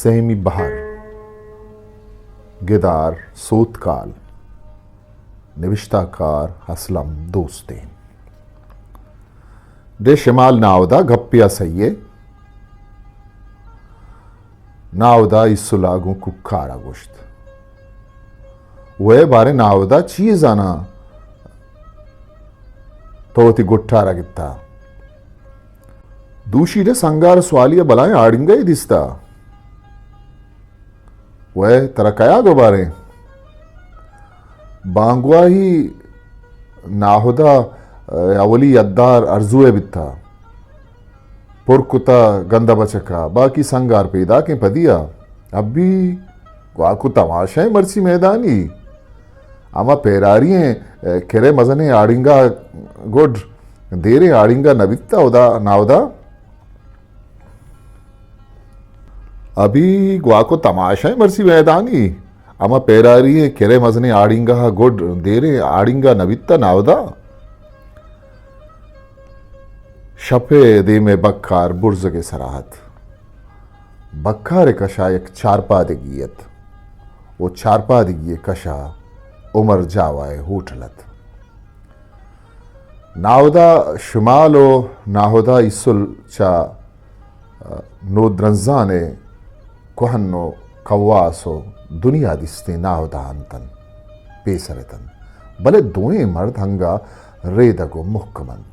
دہمی بہر، گدار سوتکال، نبشتہ کار اسلم دوستین۔ دے شمال ناودا گپیا سہی ئے۔ ناودا ایسلا گوں کوکارا گوشت، وے بارے ناودا چی زاناں؟ تو وتی گٹارا گپتا۔ دوشی ڈے سنگار سوالی ء بلائیں آڑنگا ئی دیستا۔ وے ترا کیا گباریں؟ بانگواہی ناہدا، ء، اولی یدار ارزو ء بیتا۔ پر کتا گندہ بچکا، باقی سنگار پیداکیں پدیا۔ ابی گواکو تماشائیں مرچی میدانی۔ ہما پیراری ایں، ء، کرے مزنیں آڑنگا گڈ دیریں آڑنگا نبیتا ہدا ناودا۔ ابی گواکو تماشائیں مرچی میدانی۔ ہما پیراری ایں کرے مزنیں آڑنگا گڈ دیریں آڑنگا نبیتا ناودا۔ شپ ء دیم ء بکار برزگ ء سرا ات۔ بکار ء کشا یک چارپادگی ات و چارپادگی ء کشا عمر جاوا ء ہوٹل ات۔ ناہدا شمال و ناہدا ایسل چہ نودرنزان ء کوہن و کواس و دنیا دیستیں ناہدا انت انت، پیسر اتنت، بلے دوئیں مرد ہنگا ریدگ و مہکم انت۔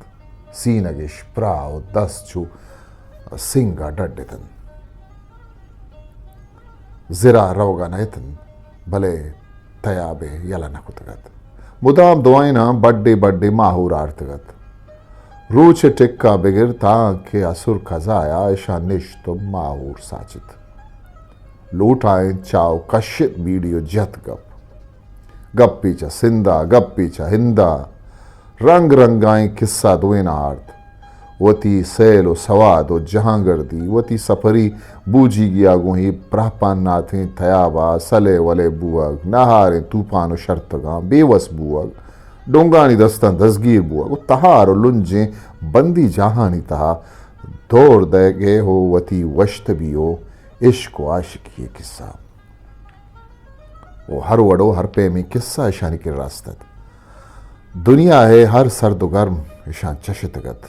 سینگ اش پراہ و دست چو سنگ ء ڈڈ اتنت۔ زرا روگا نہ اتنت، بلے تیاب ء یلہ نہ کتگ ات۔ مدام دوئیناں بڈے بڈے ماہور آرتگ ات۔ روچ ء ٹکا بگر تاں کہ اسر کزایا اشاں نشت و ماہور ساچت۔ لوٹائیں چاو کشت بیڑی و جت گپ۔ گپے چہ سندھ ء، گپے چہ ہند ء، رنگ رنگائیں کسہ دوئیناں آرت۔ وتی سیل و سواد و جہانگردی، وتی سپری بوجیگی ء گوں اے پرہپان ناتیں تیاب ء سلے ولے بوگ، نہاریں توپان و شرتگاں بے وس بوگ، ڈونگانی دستاں دزگیر بوگ و تہار و لنجیں بندی جاہانی تہا دور دئیگ ء و وتی وش تبی و عشق و عاشقی ء کسہ۔ و ہر وڑ و ہر پیمیں کسہ اشانی کرا است ات۔ دنیا ء ہر سرد و گرم اشاں چشتگ ات۔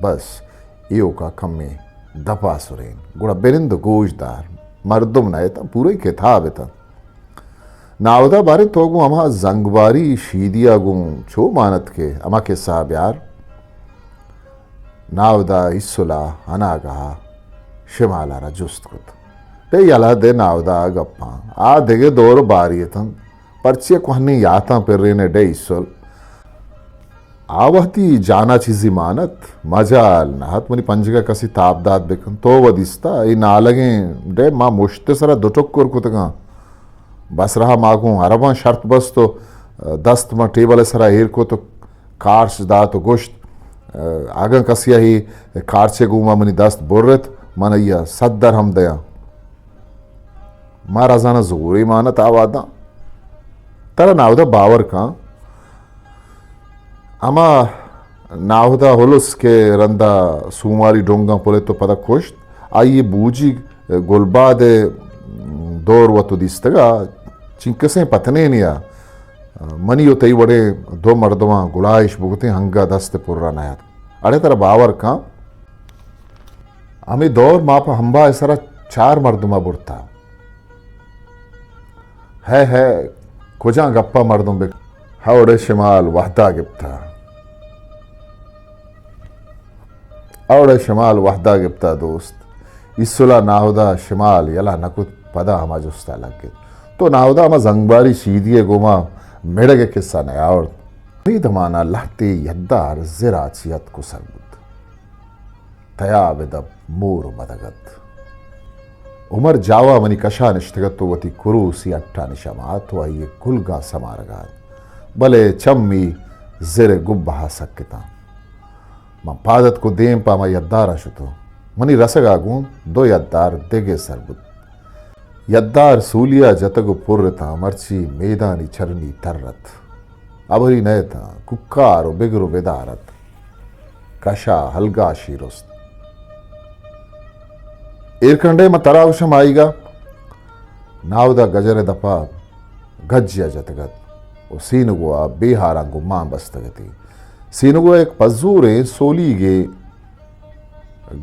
بس ایوکا کمیں دپا سرین، گڑا بنند و گوش دار۔ مردم نہ اتاں، پورئی کتاب اتاں۔ ناودا باریں تو گوں ہما زنگباری شیدیا گوں چو مانت کہ ہما کسہ بیار۔ ناودا ایسلا اناگہا شمالا را جست کت۔ ڈے یلہ دے ناودا گپاں۔ آ دگہ دور باری اتنت۔ پرچے کوہنیں یاتاں پرین ڈے ایسل۔ آ وہدی جانا چیزی مانت، مجال نہ ات منی پنجگا کسی تاب دات بکن۔ تو و دیستا، اے نالگیں ڈے ما مشت سرا دو ٹکر کتگاں۔ بس رہا ما گوں عرباں شرط بست و دست ما ٹیبل سرا ایر کت و کارچ دات و گوشت، اگاں کسی ء اے کارچ ء گوما منی دست برت، من آئی ء صد درہم دیاں۔ ما رزاناں زورے مانت آ وہداں۔ ترا ناودا باور کن، ہما ناودا ہلس کہ رندا سوماری ڈونگاں پلت و پدا کشت، آئی بوجی گلباد ء دور وت و دیستگا چنکسیں پتنینیا منی و تئی وڑیں دو مردماں گلائش بگتیں ہنگا دست پرا نیات۔ اڑے ترا باور کن، ہمے دور ما پہ ہمبا ء سرا چار مردما برتا۔ ہے ہے، کجاں گپا مردم بک-، ہا وڑے شمال وہدا گپتا۔ اوڑے شمال وہدا گپتا دوست۔ ایسلا ناہدا شمال یلہ نہ کت، پدا ہما جستا لگت۔ تو ناہدا ہما زنگباری شیدی ء گوما مڑگ ء کسہ نیاورت۔ ہمے دمانا لہتے یدار زرا چہ اتک و سر بوت۔ تیاب ء دپ مور و مدگ ات۔ عمر جاوا منی کشا نشتگ ات و وتی کروسی اٹانی شما ات و آئی ء کلگاں سمارگا ات۔ بلے چمی زر ء گبہا سکتاں۔ من پاد اتک و دیم پہ ہما یداراں شت و منی رسگا گوں دو یدار دگہ سر بوت۔ یدار سولیا جتگ و پر اتاں، مرچی میدانی چرنی تر ات۔ ہبری نہ اتاں، کوکار و بگر و بدار ات۔ کشا ہلگاشی رست۔ ایرکنڈے من ترا گوشم آئیگا، ناہدا گجر ءِ دپ ءَ گجے ءَ جتگ ات ءُ سینگو ءَ بے ہاراں گمان بستگ اتی۔ سینگو ءَ یک پزوریں سولیگے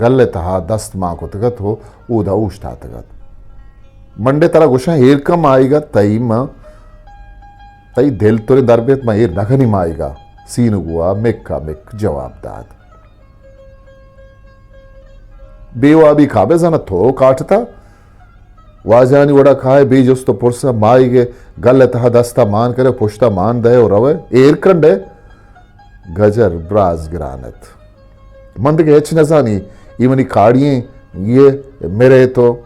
گل ءِ تہا دست مان کتگ ات ءُ اودا اوشتاتگ ات۔ منڈے ترا گوشاں، ایر کن ماہیگ ءَ، تئی من، تئی دل تریں در بیت، من ایر نہ کنی ماہیگ ءَ۔ سینگو ءَ مک ءَ مک جواب دات۔ بے وابی کابے زاناں تو کاٹتا۔ واجہانی وڑا کائے، بے جست ءُ پرس ءَ ماہیگ ءِ گل ءِ تہا دست ءَ مان کرے، پشت ءَ مان دئے ءُ روئے، ایر کنڈے۔ گجر براز گران ات۔ من دگہ ہچ نہ زانی، اے منی کاڑی ایں، اے مرے تو۔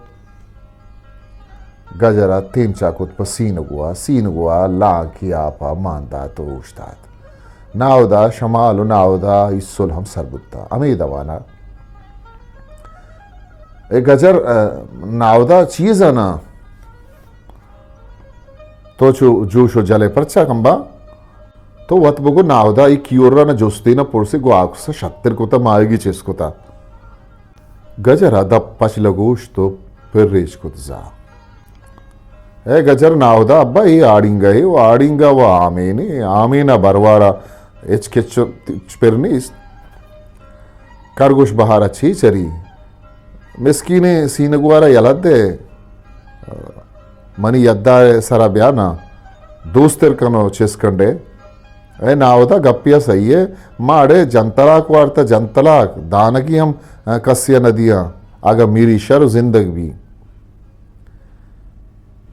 گجر ءَ تینچا کت پہ سینگو ءَ، سینگو ءَ لانکی آپ ءَ مان دات ءُ اوشتات۔ ناہدا شمال ءُ ناہدا ایسل ہم سر بوتا۔ ہمے دوان ءَ، اے گجر، ءَ، ناہدا چیز ءَ نا، تو چو جوش ءُ جلے پرچا کمبا؟ تو وت بگو ناہدا اے کیور ءَ نہ جستے نہ پرسے، گوں آکس ءَ شتر کتا، ماہیگی چست کتا۔ گجر ءَ دپ پچ لگوشت ءُ پر ریچ کت زا۔ اے گجر ناہدا ابا، اے آڑینگا اے ءُ آڑینگا ءُ آمینے، آمین ءَ بروار ءَ ہچ کچ پر نیست۔ کرگوش بہار ءَ چے چری؟ مسکینیں سینگو ءَ را یلہ دے، منی یدا ءِ سرا بیا نا، دوستر کن ءُ چست کنڈے۔ اے ناہدا گپے ءَ سہی ءَ، ما اڑے جنتلاک وارتہ، جنتلاک دانگی ہم، ءَ، کسے ءَ نہ دیاں، اگاں میری شر ءُ زندگ بی۔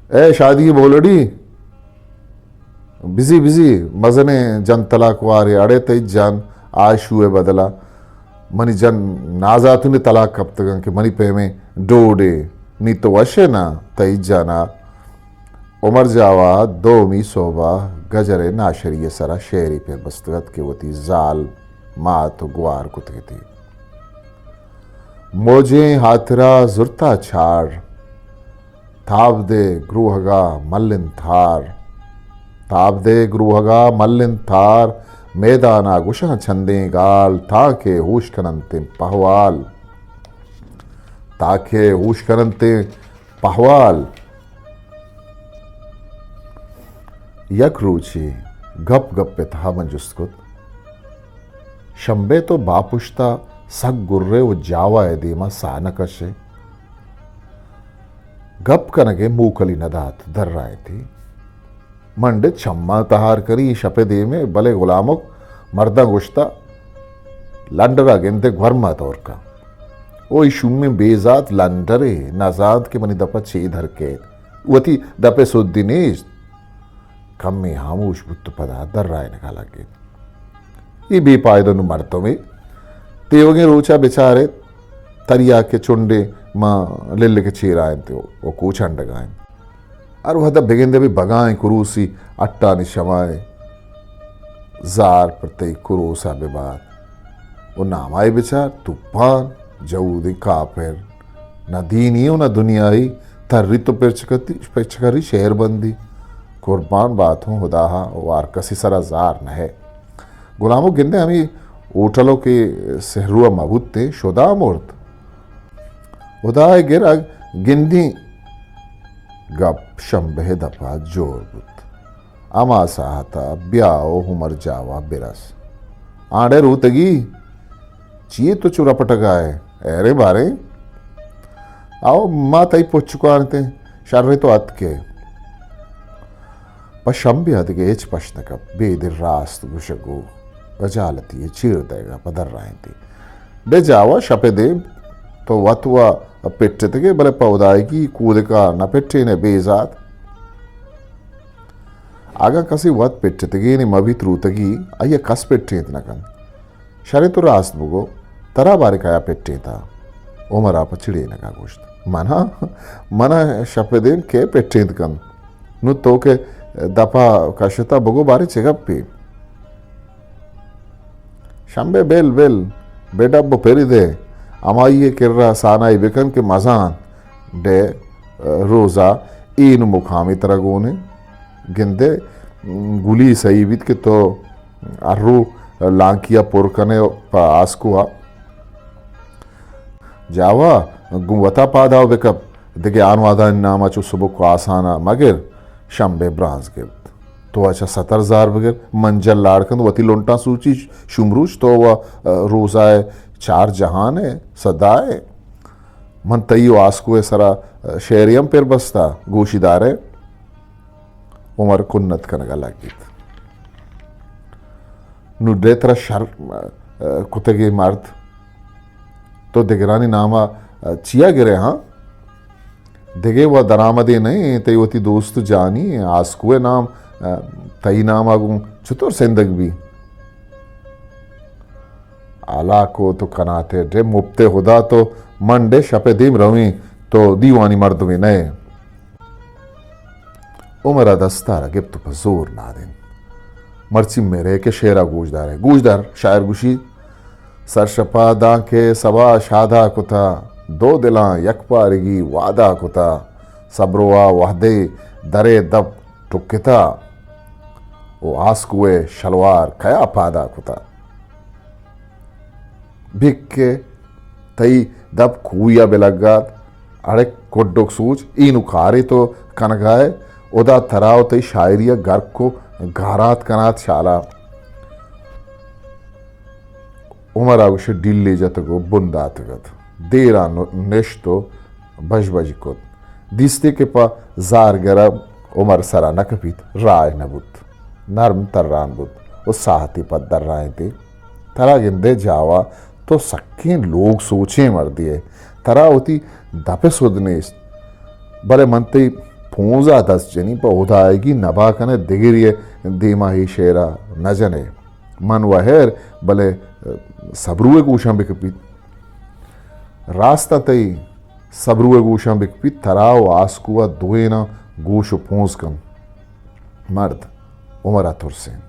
اے شادی بولڑی، بزی بزی مزنیں جنتلاک وارے، اڑے تئی جان آشو ءِ بدلا منی جن نازاتونی طلاق کپتگاں کہ منی پیمیں ڈوڈے، نی تو وش ئے نا تئی جانا۔ عمر جاوا دومی سہبا گجر ءِ ناشری ءِ سرا شعرے پر بستگ ات کہ وتی زال، مات ءُ گوار کتگ اتی۔ موجیں ہاترا زرتا چاڑ، تاب دے گروہگا ملن تھار، تاب دے گروہگا ملن تھار، میدانا گوشاں چندیں گال، تاکہ ہوش کننتیں پہوال، تاکہ ہوش کننتیں پہوال۔ یک روچے گپ گپ ءِ تہا من جست کت، شمبے تو باپشتا سک گرے ءُ جاوا ءِ دیما ساہ نہ کشے۔ گپ کنگ ءِ موکلی نہ دات، درائینتی۔ من ڈے چماں تہار کنی شپ ءِ دیم ءَ، بلے غلامک مرداں گوشتا، لنڈر ءَ گندے گورما تورکا۔ او اے شومیں بے زات لنڈرے، نہ زانت کہ منی دپ ءَ چے در کیت۔ وتی دپ ءِ سدی نیست۔ کمے ہاموش بوت ءُ پدا درائینگ ءَ لگیت۔ اے بے پائدہ نوں مردمے۔ تیوگیں روچ ءَ بچار ایت، تریاک ءِ چنڈے ماں للک ءِ چیرا انت ءُ کوچنڈگا انت۔ ہر وہد ءَ بگندے بہ بگائیں کروسی اٹانی شمائے زار پر تئی کروس ءَ بہ بات۔ ءُ نامائی بچار، توپان، جہودیں کاپر، نہ دینی ءُ نہ دنیائی، تری تو پرچکتی، پرچکری شہر بندی۔ قربان باتوں ہداہا، ءُ ہر کسی سرا زار نہ ہے۔ غلامو گندے ہمے ہوٹلو کہ سہرو ءَ مہ بوتے، شدا مرت۔ ہدائے گر اگ گندیں۔ گپ شمبے دپا جوڑ بوت۔ ہما ساعتا بیا ءُ عمر جاوا برس۔ آنڈے روتگی، چیے تو چو رپٹگا ئے؟ ایرے باریں؟ آؤ، ما تئی پچکانتیں، شرے تو اتکے۔ پہ شمبے ءَ دگہ ہچ پش نہ کپت، بے دل راست گوشگ ءُ بجالتی ءِ چیر دئیگ ءَ پہ درائینتی۔ بہ جاوا شپ ءِ دیم تو وت ءَ پٹتگ ئے، بلے پہ ہدائیگی کودک ءَ نہ پٹین ئے بے زات۔ اگاں کسے وت پٹتگینے مہ بیت روتگی، آئی ءَ کس پٹینت نہ کنت۔ شریں تو راست بگو، ترا باریں کیا پٹینتا؟ عمر ءَ پہ چڑینگ ءَ گوشت۔ منا؟ منا شپ ءِ دیم کئے پٹینت کنت؟ نوں تو کہ دپ ءَ کشتا، بگو باریں چہ گپے؟ شمبے بل بل، بہ ڈب ءُ پری دے، ہمائی ءِ کرا سانائی بکن کہ مزان ڈے روزا اے نوں مقامی ترا گون انت۔ گندے گلی سہی بیت کہ تو ہر رو لانکی ءَ پر کن ئے پہ آسکو ءَ۔ جاوا گوں وتا پاداو بکپ، دگہ آنوادانی نام ءَ چو سبک ءُ آسان ءَ مگر، شمبے برانز گپت۔ تو ءَ چہ ستر زار بگر، منجل لاڑ کنت وتی لنٹاں سوچی، شومروچ تو ءَ، روزا ءِ چار جہان ءِ سدا ءِ۔ من تئی ءُ آسکو ءِ سرا شعرے ہم پر بستا، گوشی دارئے۔ عمر کنت کنگ ءَ لگیت۔ نوں ڈے ترا شر، ءَ، کتگے مرد۔ تو دگرانی نام ءَ، ءَ، چیا گرے ہاں؟ دگہ و درآمدے نہ ایں، تئی وتی دوست جانی آسکو ءِ نام، ءَ، تئی نام ءَ گوں چطور سندگ بی؟ ہلاکو تو کناتے ڈے مپتے خدا تو من ڈے شپ ءِ دیم رویں تو دیوانی مردمے نہ ئے۔ عمر ءَ دستار ءَ گپت ءُ پہ زور نادینت۔ مرچی مرے کہ شعر ءَ گوش دارئے۔ گوش دار، شاعر گوشی، سرشپ ءَ دانکہ سبا شاد ءَ کتا، دو دلاں یک پارگی وعدہ کتا، صبرو ءَ وہدے درے دپ ٹکتا ءُ آسکو ءِ شلوار کیا پادا کتا۔ بکہ تئی دپ کوئی ءَ بہ لگات، اڑے کڈک سوچ، اے نوں کارے تو کنگائے، ادا ترا ءُ تئی شاعری ءَ گرک ءُ گارات کنات شالا۔ عمر ءَ گوشے ڈیلے جتگ ءُ بن داتگ ات۔ دیراں نشت ءُ بژ بژی کت۔ دیستی کہ پہ زارگر ءَ عمر سرا نہ کپیت، راہ نہ بوت۔ نرم تران بوت ءُ ساہتے پد درائینتی۔ ترا گندئے جاوا تو سکیں لوگ سوچیں مردے ئے۔ ترا وتی دپ ءِ سد نیست۔ بلے من تئی پونز ءَ دست جنی پہ ہدائیگی نبا کنئے دگرے ءِ دیما اے شعر ءَ نہ جنئے۔ من و ہیر، بلے صبرو ءِ گوشاں بکپیت۔ راستاں تئی صبرو ءِ گوشاں بکپیت، ترا ءُ آسکو ءَ دوئیناں گوش ءُ پونز کنت۔ مرد عمر ءَ ترسینت۔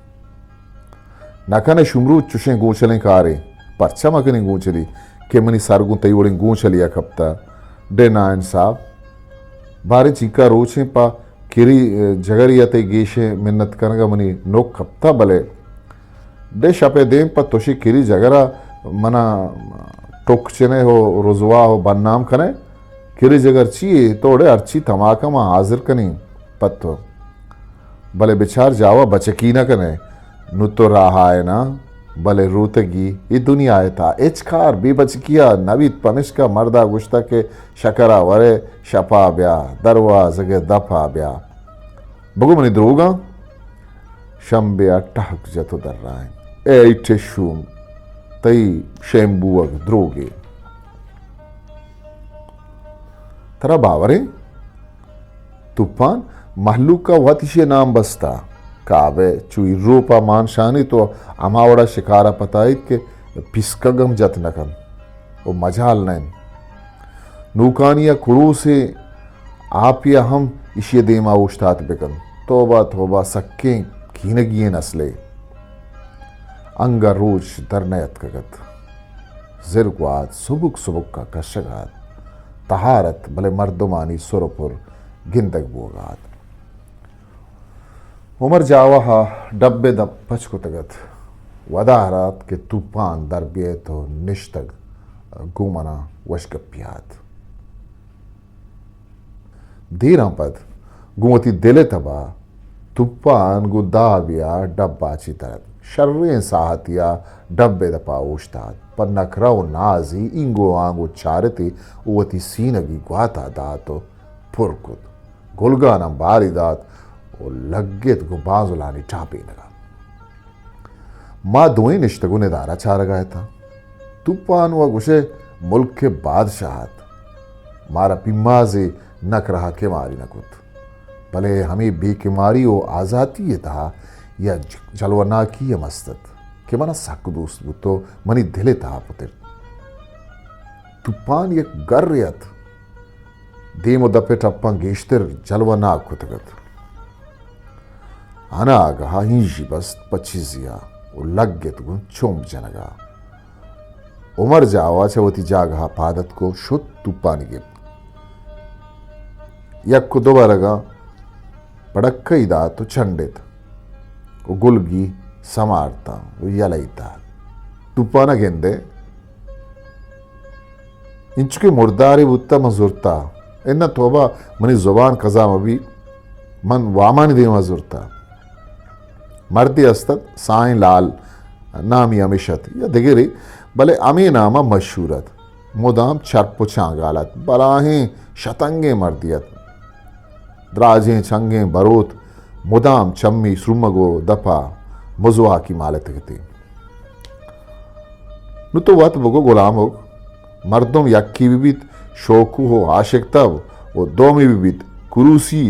نہ کنئے شمرو چشیں گونچلیں کارے، پرچا مہ کنیں گونچلی کہ منی سر گوں تئی وڑیں گونچلے ءَ کپتہ۔ ڈے ناانصاف۔ باریں چینکا روچیں پہ کری، ءَ، جگری ءَ تئی گیشیں منت کنگ ءَ منی نک کپتہ، بلے ڈے شپ ءِ دیم پہ تشی کری جگر ءَ منا ٹک چنئے ءُ رزوا ءُ بدنام کنئے۔ کری جگر چی یے؟ تو ڈے ہرچی تماکہ ما حاضر کنیں پہ تو۔ بلے بچار جاوا بچکی نہ کنئے۔ نوں تو راہ آئے نا، بلے روتگی اے دنیا ءِ تہا ہچ کار بے بچکی ءَ نہ بیت، پمشکا مرد ءَ گوشتہ کہ شکر ءَ ورئے شپ ءَ بیا، دروازگ ءِ دپ ءَ بیا۔ بگو منی دروگاں؟ شمبے ءَ ٹہک جت ءُ درائینت۔ اے ایٹے شوم، تئی شیم بوگ دروگے۔ ترا باوریں؟ توپان مہلوک ءَ وت ایشی ءِ نام بستہ۔ کابہ چو ایروپ ءَ مان شانیت ءُ ہما وڑا شکار ءَ پتائیت کہ پیسکگ ہم جت نہ کنت ءُ مجال نہ انت۔ نوکانی ءَ کڑوسے آپے ءَ ہم ایشی ءِ دیما اوشتات بہ کنت۔ توبہ، توبہ، سکیں کینگی ئیں نسلے۔ انگہ روچ در نیتکگ ات۔ زر گوات سبک سبک ءَ کشگ ءَ ات۔ تہار ات، بلے مردمانی سر ءُ پر گندگ بوگ ءَ ات۔ عمر جاوہ ءَ ڈب ءِ دپ پچ کتگ ات۔ ودار ات کہ توپان در بیت ءُ نشتگ گوں منا وشگپی ات۔ دیراں پد گوں وتی دل ءِ تب ءَ توپان گوں دابے ءَ ڈب ءَ چتر ات۔ شریں ساہتے ءَ ڈب ءِ دپ ءَ اوشتات۔ پہ نکرہ ءُ نازی اینگو آنگو چارت ءُ وتی سینگی گوات ءَ دات ءُ پر کت۔ گلگاناں باری دات ءُ لگت گوں بانزلانی ٹاپینگ ءَ۔ ما دوئیں نشتگ ءُ ندارہ چارگ ءَ اتاں۔ توپان ءَ گوشئے ملک ءِ بادشاہ ات۔ مارا پیمازے نکرہ ءَ کماری نہ کت۔ بلے ہمے بے کماری ءُ آزاتی ءِ تہا یک جلوہ ناکی ہم است ات کہ منا سک دوست بوت ءُ منی دل ءِ تہا پترت۔ توپان یک گرے ات۔ دیم ءُ دپ ءِ ٹپاں گیشتر جلوہ ناک کتگ ات۔ اناگہ ءَ ہینژی بست پہ چیزے ءَ ءُ لگت گوں چمب جنگ ءَ۔ عمر جاوہ چہ وتی جاگہ ءَ پاد اتک ءُ شت توپانی گپت۔ یک ءُ دو برگاں پڑکئی دات ءُ چنڈت ءُ گلگی سمارتاں ءُ یلہ دات۔ توپان ءَ گندئے، انچو کہ مردارے بوتہ، من زرتہ۔ اناں توبہ، منی زبان کزا مہ بی، من وامانی دیما زرتا۔ مردے است ات، سائیں لال نامی ہمیش ات یا دگرے، بلے ہمے ناما مشہور ات۔ مدام چرپ و چانگال ات، بلاہیں شتنگیں مردے ات۔ دراجیں چنگیں بروت، مدام چمی سرمگ و دپا مزواکی مالتگتے۔ نوں تو وت بگو گلامک، مردم یکے بہ بیت شوکوہ و عاشق تب و دومی بہ بیت کروسی۔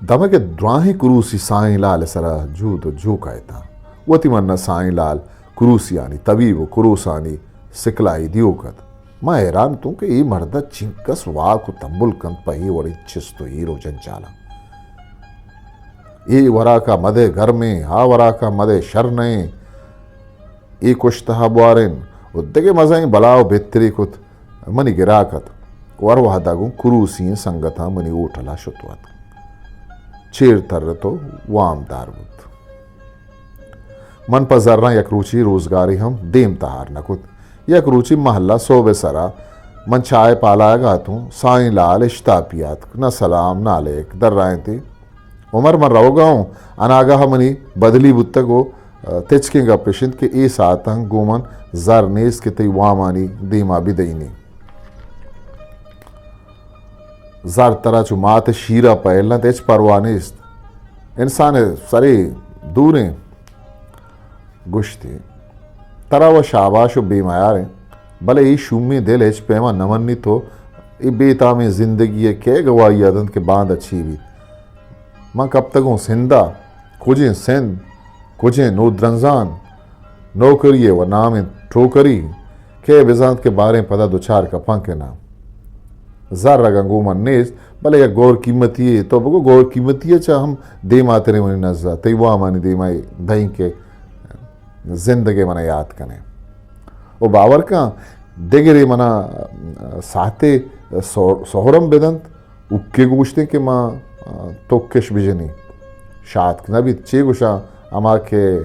دمگ ء دراہیں کروسی سائیں لال ء سرا جود و جوک ء اتاں۔ وتی منا سائیں لال کروسیانی طبیب و کروسانی سکلائی دیوک ات۔ ما حیران اتوں کہ اے مرد ء چنکس واک و تمبل کنت پہ اے وڑیں چست و ایر و جنجالاں۔ اے وراکا مدئے گرمیں، آ وراکا مدئے شرنئیں، اے کشتہا بوارین و دگہ مزنیں بلا و بہترے کت، منی گراک ات و ہر وہدا گوں کروسیں سنگتاں منی ہوٹلا شت و اتک۔ چیر ترت و وامدار بوت۔ من پہ زراں یک روچے روزگارے ہم دیم تہار نہ کت۔ یک روچے مہلا سہب ء سرا من چاہ ء پالایگا اتوں، سائیں لال اشتاپی آتک، نہ سلام نہ علیک، درائینتے۔ عمر، من روگا اوں، اناگاہ منی بدلی بوتگ و تچکیں گپ اش انت کہ اے ساعتاں گوں من زر نیست کہ تئی وامانی دیما بدئینی۔ زر ترا چو مات ء شیرا پہل انت، ہچ پرواہ نیست۔ انسان ء سرے دوریں۔ گوشتی، ترا و شاباش و بے میاریں، بلے اے شومیں دل ہچ پیما نہ منیت و اے بے تامیں زندگی ء کئے گواہی ء دنت کہ باندا چی بیت؟ من کپتگوں سندا، کجیں سند، کجیں نودرنزان، نوکری ء و نامیں ٹوکری، کئے بزانت کہ باریں پدا دچار کپاں کہ نہ۔ زر اگاں گوں من نیست، بلے یک گور قیمتی ء، تو بگو گور قیمتی ء چہ ہم دیماتریں منی نزا، تئی وامانی دیما دئیں کہ زندگے منا یات کنے۔ و باور کن، دگرے منا ساعتے سہر-، سہرم بدنت، اکے گوشتیں کہ ما، آ، تکش بجنی۔ شاتک نہ بیت، چے گوشاں، ہما کہ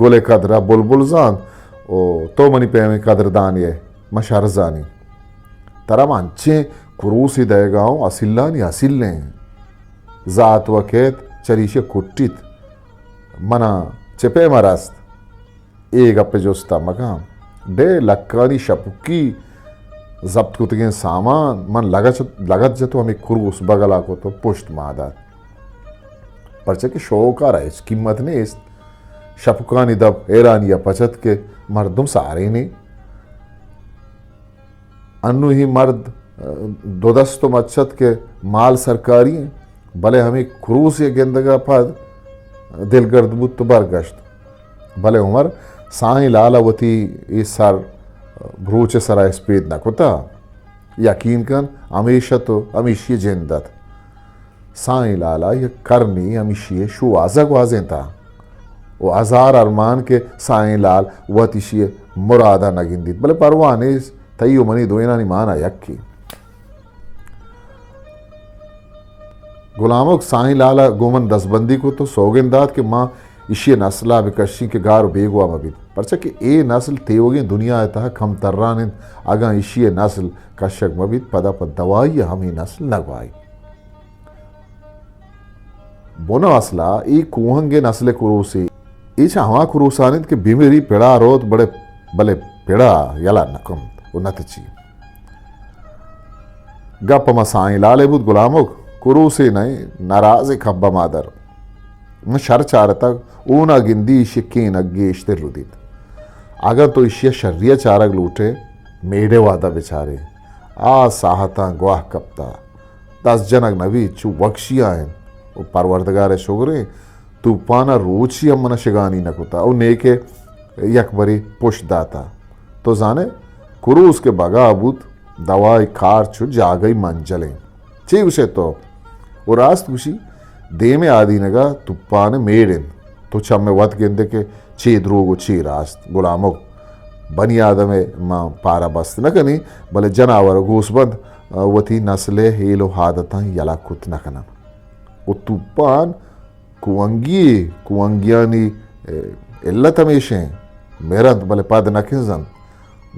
گل ء قدر ء بلبل زانت و تو منی پیمیں قدردانی ء، من شر زانی۔ ترا من انچیں کروسے دئیگا اوں، اسیلانی اسیلیں۔ زات و کیت چریشی کٹیت، منا چہ پیما رست۔ اے گپ ء جست ء مکن۔ ڈے لکانی شپکی ضبط کتگیں سامان من لگت، لگت جت و ہمے کروس بگل ء کت و پشت ما دات۔ پرچا کہ شوک ء را ہچ قیمت نیست۔ شپکانی دپ حیرانی ء پچ ات کہ مردم سارے نے۔ انوہی مرد، ء، دو دست و مچ ات کہ مال سرکاری انت، بلے ہمے کروسے گندگ ء پد دلگرد بوت و برگشت۔ بلے عمر، سائیں لال ء وتی اے سر بروچ ء سرا اسپید نہ کتا۔ یقین کن، ہمیش ات و ہمیشی جند ات۔ سائیں لال ء یک کرنے ہمیشی ء شوہاز ء گوازینتا و ہزار ارمان کہ سائیں لال وت ایشی ء مراد ء نہ گندیت، بلے پرواہ نیست، تئی و منی دوئینانی مان ء یکے۔ گلامک، سائیں لال ء گوں من دزبندی کت و سوگند دات کہ ما ایشی ء نسل ء بہ کشیں کہ گار و بیگواہ مہ بیت، پرچا کہ اے نسل تیوگیں دنیا ء تہ ء کمتران انت، اگاں ایشی ء نسل کشگ مہ بیت، پدا پہ دوائی ء ہمے نسل نہ گواہیت۔ بن ء اصل ء اے کوہنگیں نسل ء کروسے، اے چہ ہما کروسان انت کہ بمری پڑا روت بڑے، بلے پڑا یلہ نہ کنت و نہ تچی۔ گپ ہما سائیں لال ء بوت، گلامک، کروسے نہ انت، نرازیں کبہ مادر۔ من شر چارتگ، اونا گندی ایشی کینگ گیشتر ردیت۔ اگاں تو ایشی ء شری ء چارگ لوٹ ئے، میڑ ء وہد ء بچار ئے۔ آ ساہتاں گواہ کپتہ۔ دست جنگ نہ بیت، چو وکشی ء انت۔ و پروردگار ء شگر انت، توپان ء روچی ہم من ء شگانی نہ کتہ و نیکہ یک برے پشت داتہ۔ تو زان ئے، کروس کہ بگا بوت، دوائے کار چو جاگہی منجل انت۔ چے گوش ئے تو؟ و راست گوشی، دیم ء آدینگ ء توپان ء میڑ انت۔ تو چم ء وت گند ئے کہ چے دروگ و چے راست۔ گلامک، بنی آدم ء ما پارہ بست نہ کنیں، بلے جناور و گوسبند، ء، وتی نسل ء ہیل و عادتاں یلہ کت نہ کناں۔ و توپان کوہنگی، کوہنگیانی، ء، علت ہمیش انت، مرنت بلے پد نہ کنزنت۔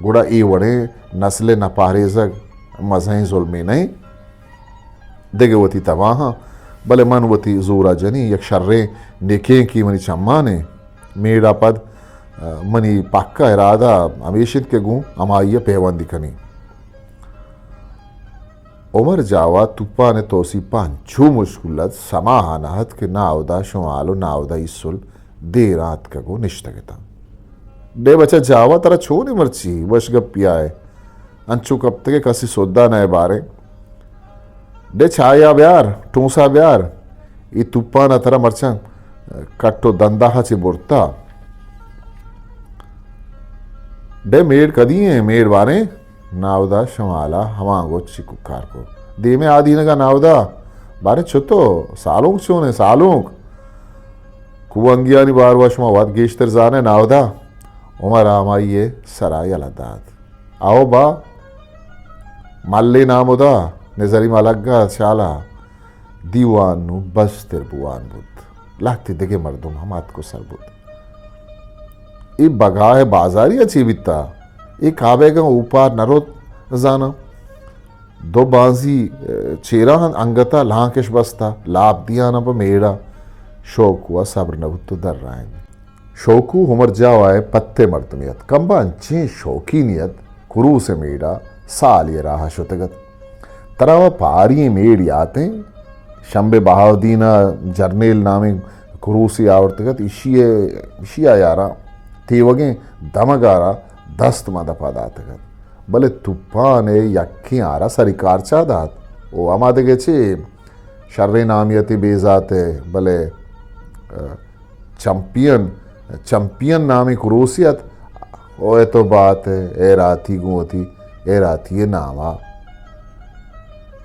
گڑا اے وڑیں نسل ءِ نپہریزگ مزنیں ظلمے نہ اِنت؟ دگہ وتی تباہاں، بلے من وتی زور ءَ جنیں، یک شریں نیکینکے منی چماں اِنت۔ میڑ ءَ پد، آ، منی پکا ارادہ ہمیش اِنت کہ گوں ہمائی ءَ پیوندی کنیں۔ عمر جاوا توپان ءِ توسیپ ءَ انچو مشکل اَت، سما ءَ نہ اَت کہ ناہدا شمال ءُ ناہدا ایسل دیر ءَ اتکگ ءُ نشتگ اَتاں۔ ڈے بچا جاوا، ترا چون اِنت مرچی؟ وش گپی ءَ ئے؟ انچو کپتگ ئے کسی سدّ ءَ نہ ئے باریں۔ ڈے چاہے ءَ بیار، ٹونس ءَ بیار۔ اے توپان ءَ ترا مرچاں کٹ ءُ دنداہ ءَ چہ برتہ۔ ڈے میڑ کدی اِنت؟ میڑ باریں؟ ناہدا شمال ءَ ہمانگو چکار کت۔ دیم ءَ آدینگ ءَ ناہدا۔ باریں چتو؟ سالونک چون اِنت؟ سالونک کوہنگیانی باروا شما وت گیشتر زان ئے ناہدا۔ عمر ءَ ہمائی ءِ سر ءَ یلہ دات۔ او با، ملے نامدا، نزری ملگ ءَ شالا۔ دیوان نوں بستر بوان بوت۔ لہتے دگہ مردم ہم آتک ءُ سر بوت۔ اے بگا ءِ بازاری ءَ چے بیتا؟ اے کابیگاں اوپار نہ روت زاناں۔ دو بانزی، اے، چیراں انگت ءَ لانکش بستا، لاپ دیانا پہ میڑ ءَ۔ شوکو ءَ صبر نہ بوت ءُ درائینت۔ شوکو عمر جاوا ءِ پت ءِ مردمے اَت۔ کمبا انچیں شوقینے اَت، کروس ءِ میڑ ءَ سالے ءِ راہ ءَ شتگ اَت۔ ترا وَ پاری ئیں میڑ یات اِنت؟ شمبے بہاؤدین ءَ جرنیل نامیں کروسے آورتگ اَت، ایشی ءَ، ایشی ءَ یاراں تیوگیں دمگ ءَ را دست ماں دپ ءَ داتگ اَت، بلے توپان ءِ یکیں آرا سری کارچ ءَ دات ءُ ہما دگہ چے شریں نامی اَت ئے بے زات ءِ، بلے، آ، چمپین، چمپین نامیں کروسے اَت۔ او اے تو بات ءِ، اے راتی گوں وتی، اے راتی ءِ نام ءَ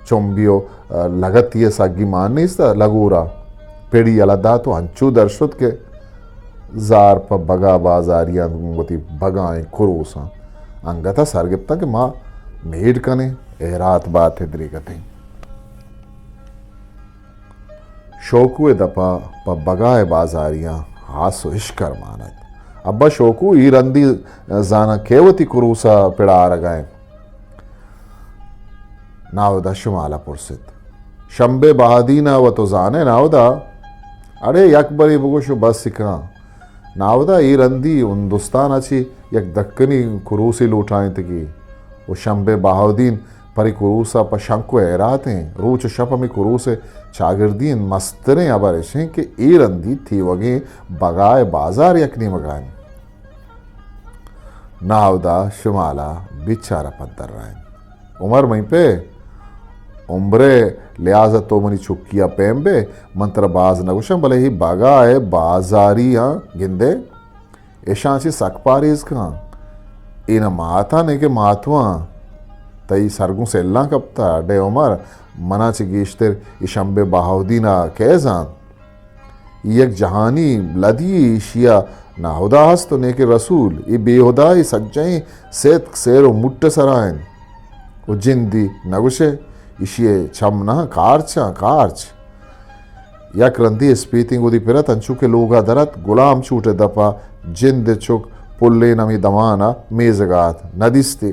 چمبی ءُ، آ، لگتی ءِ سگی مان نیست، لگورا پڑی یلہ دات ءُ انچو در شت کہ زار پہ بگا بازاریاں گوں وتی بگائیں کروساں انگت ءَ سر گپتاں کہ ما میڑ کنیں، اے رات بات ءِ دریگتیں۔ شوکو ءِ دپ ءَ پہ بگا ءِ بازاریاں ہاس ءُ اشکر مان اَت۔ ابا شوکو، اے رندی زاناں کئے وتی کروس ءَ پڑ آرگ ءَ اِنت؟ ناہدا شمال ءَ پرست۔ شمبے بہادین ءَ وَ تو زان ئے ناہدا؟ اڑے یک برے بگوش ءُ بس کن۔ ناہدا، اے رندی ہندوستان ءَ چہ یک دکنی کروسے لوٹائینتگی ءُ شمبے بہاؤدین پرے کروس ءَ پہ شنک ءُ ہیرات اِنت۔ روچ ءُ شپ ہمے کروس ءِ چاگردی اِنت۔ مستریں ہبر اِش اِنت کہ اے رندی تیوگیں بگا ءِ بازار یک نیمگ ءَ اِنت۔ ناہدا شمال ءَ بچار ءَ پد درائینت۔ عمر، منی پہ عمر ءِ لحاظ ءَ تو منی چکی ءَ پیم بئے، من ترا باز نہ گوشاں، بلے اے بگا ءِ بازاریاں گندئے، اشاں چہ سک پاریز کن۔ اے نہ ماتاں نئے کہ ماتواں۔ تئی سر گوں سلاں کپتہ۔ اڈے عمر، منا چہ گیشتر اے شمبے بہاؤدین ءَ کئے زانت؟ اے یک جہانی لدی یے، ایشی ءَ نہ ہدا ہست ءُ نئے کہ رسول۔ اے بے ہدا، اے سجہیں ستک سیر ءُ مٹ ءِ سرا اِنت۔ ءُ جندی نہ گوشئے، ایشی ءِ چم نہ کارچاں، کارچ۔ یک رندے اسپیتیں گدی پر اَت، انچو کہ لوگ ءَ در اَت، گلام چوٹ ءِ دپ ءَ جند ءِ چک پلین ہمے دمان ءَ میزگ ءَ اَت، نہ دیستی۔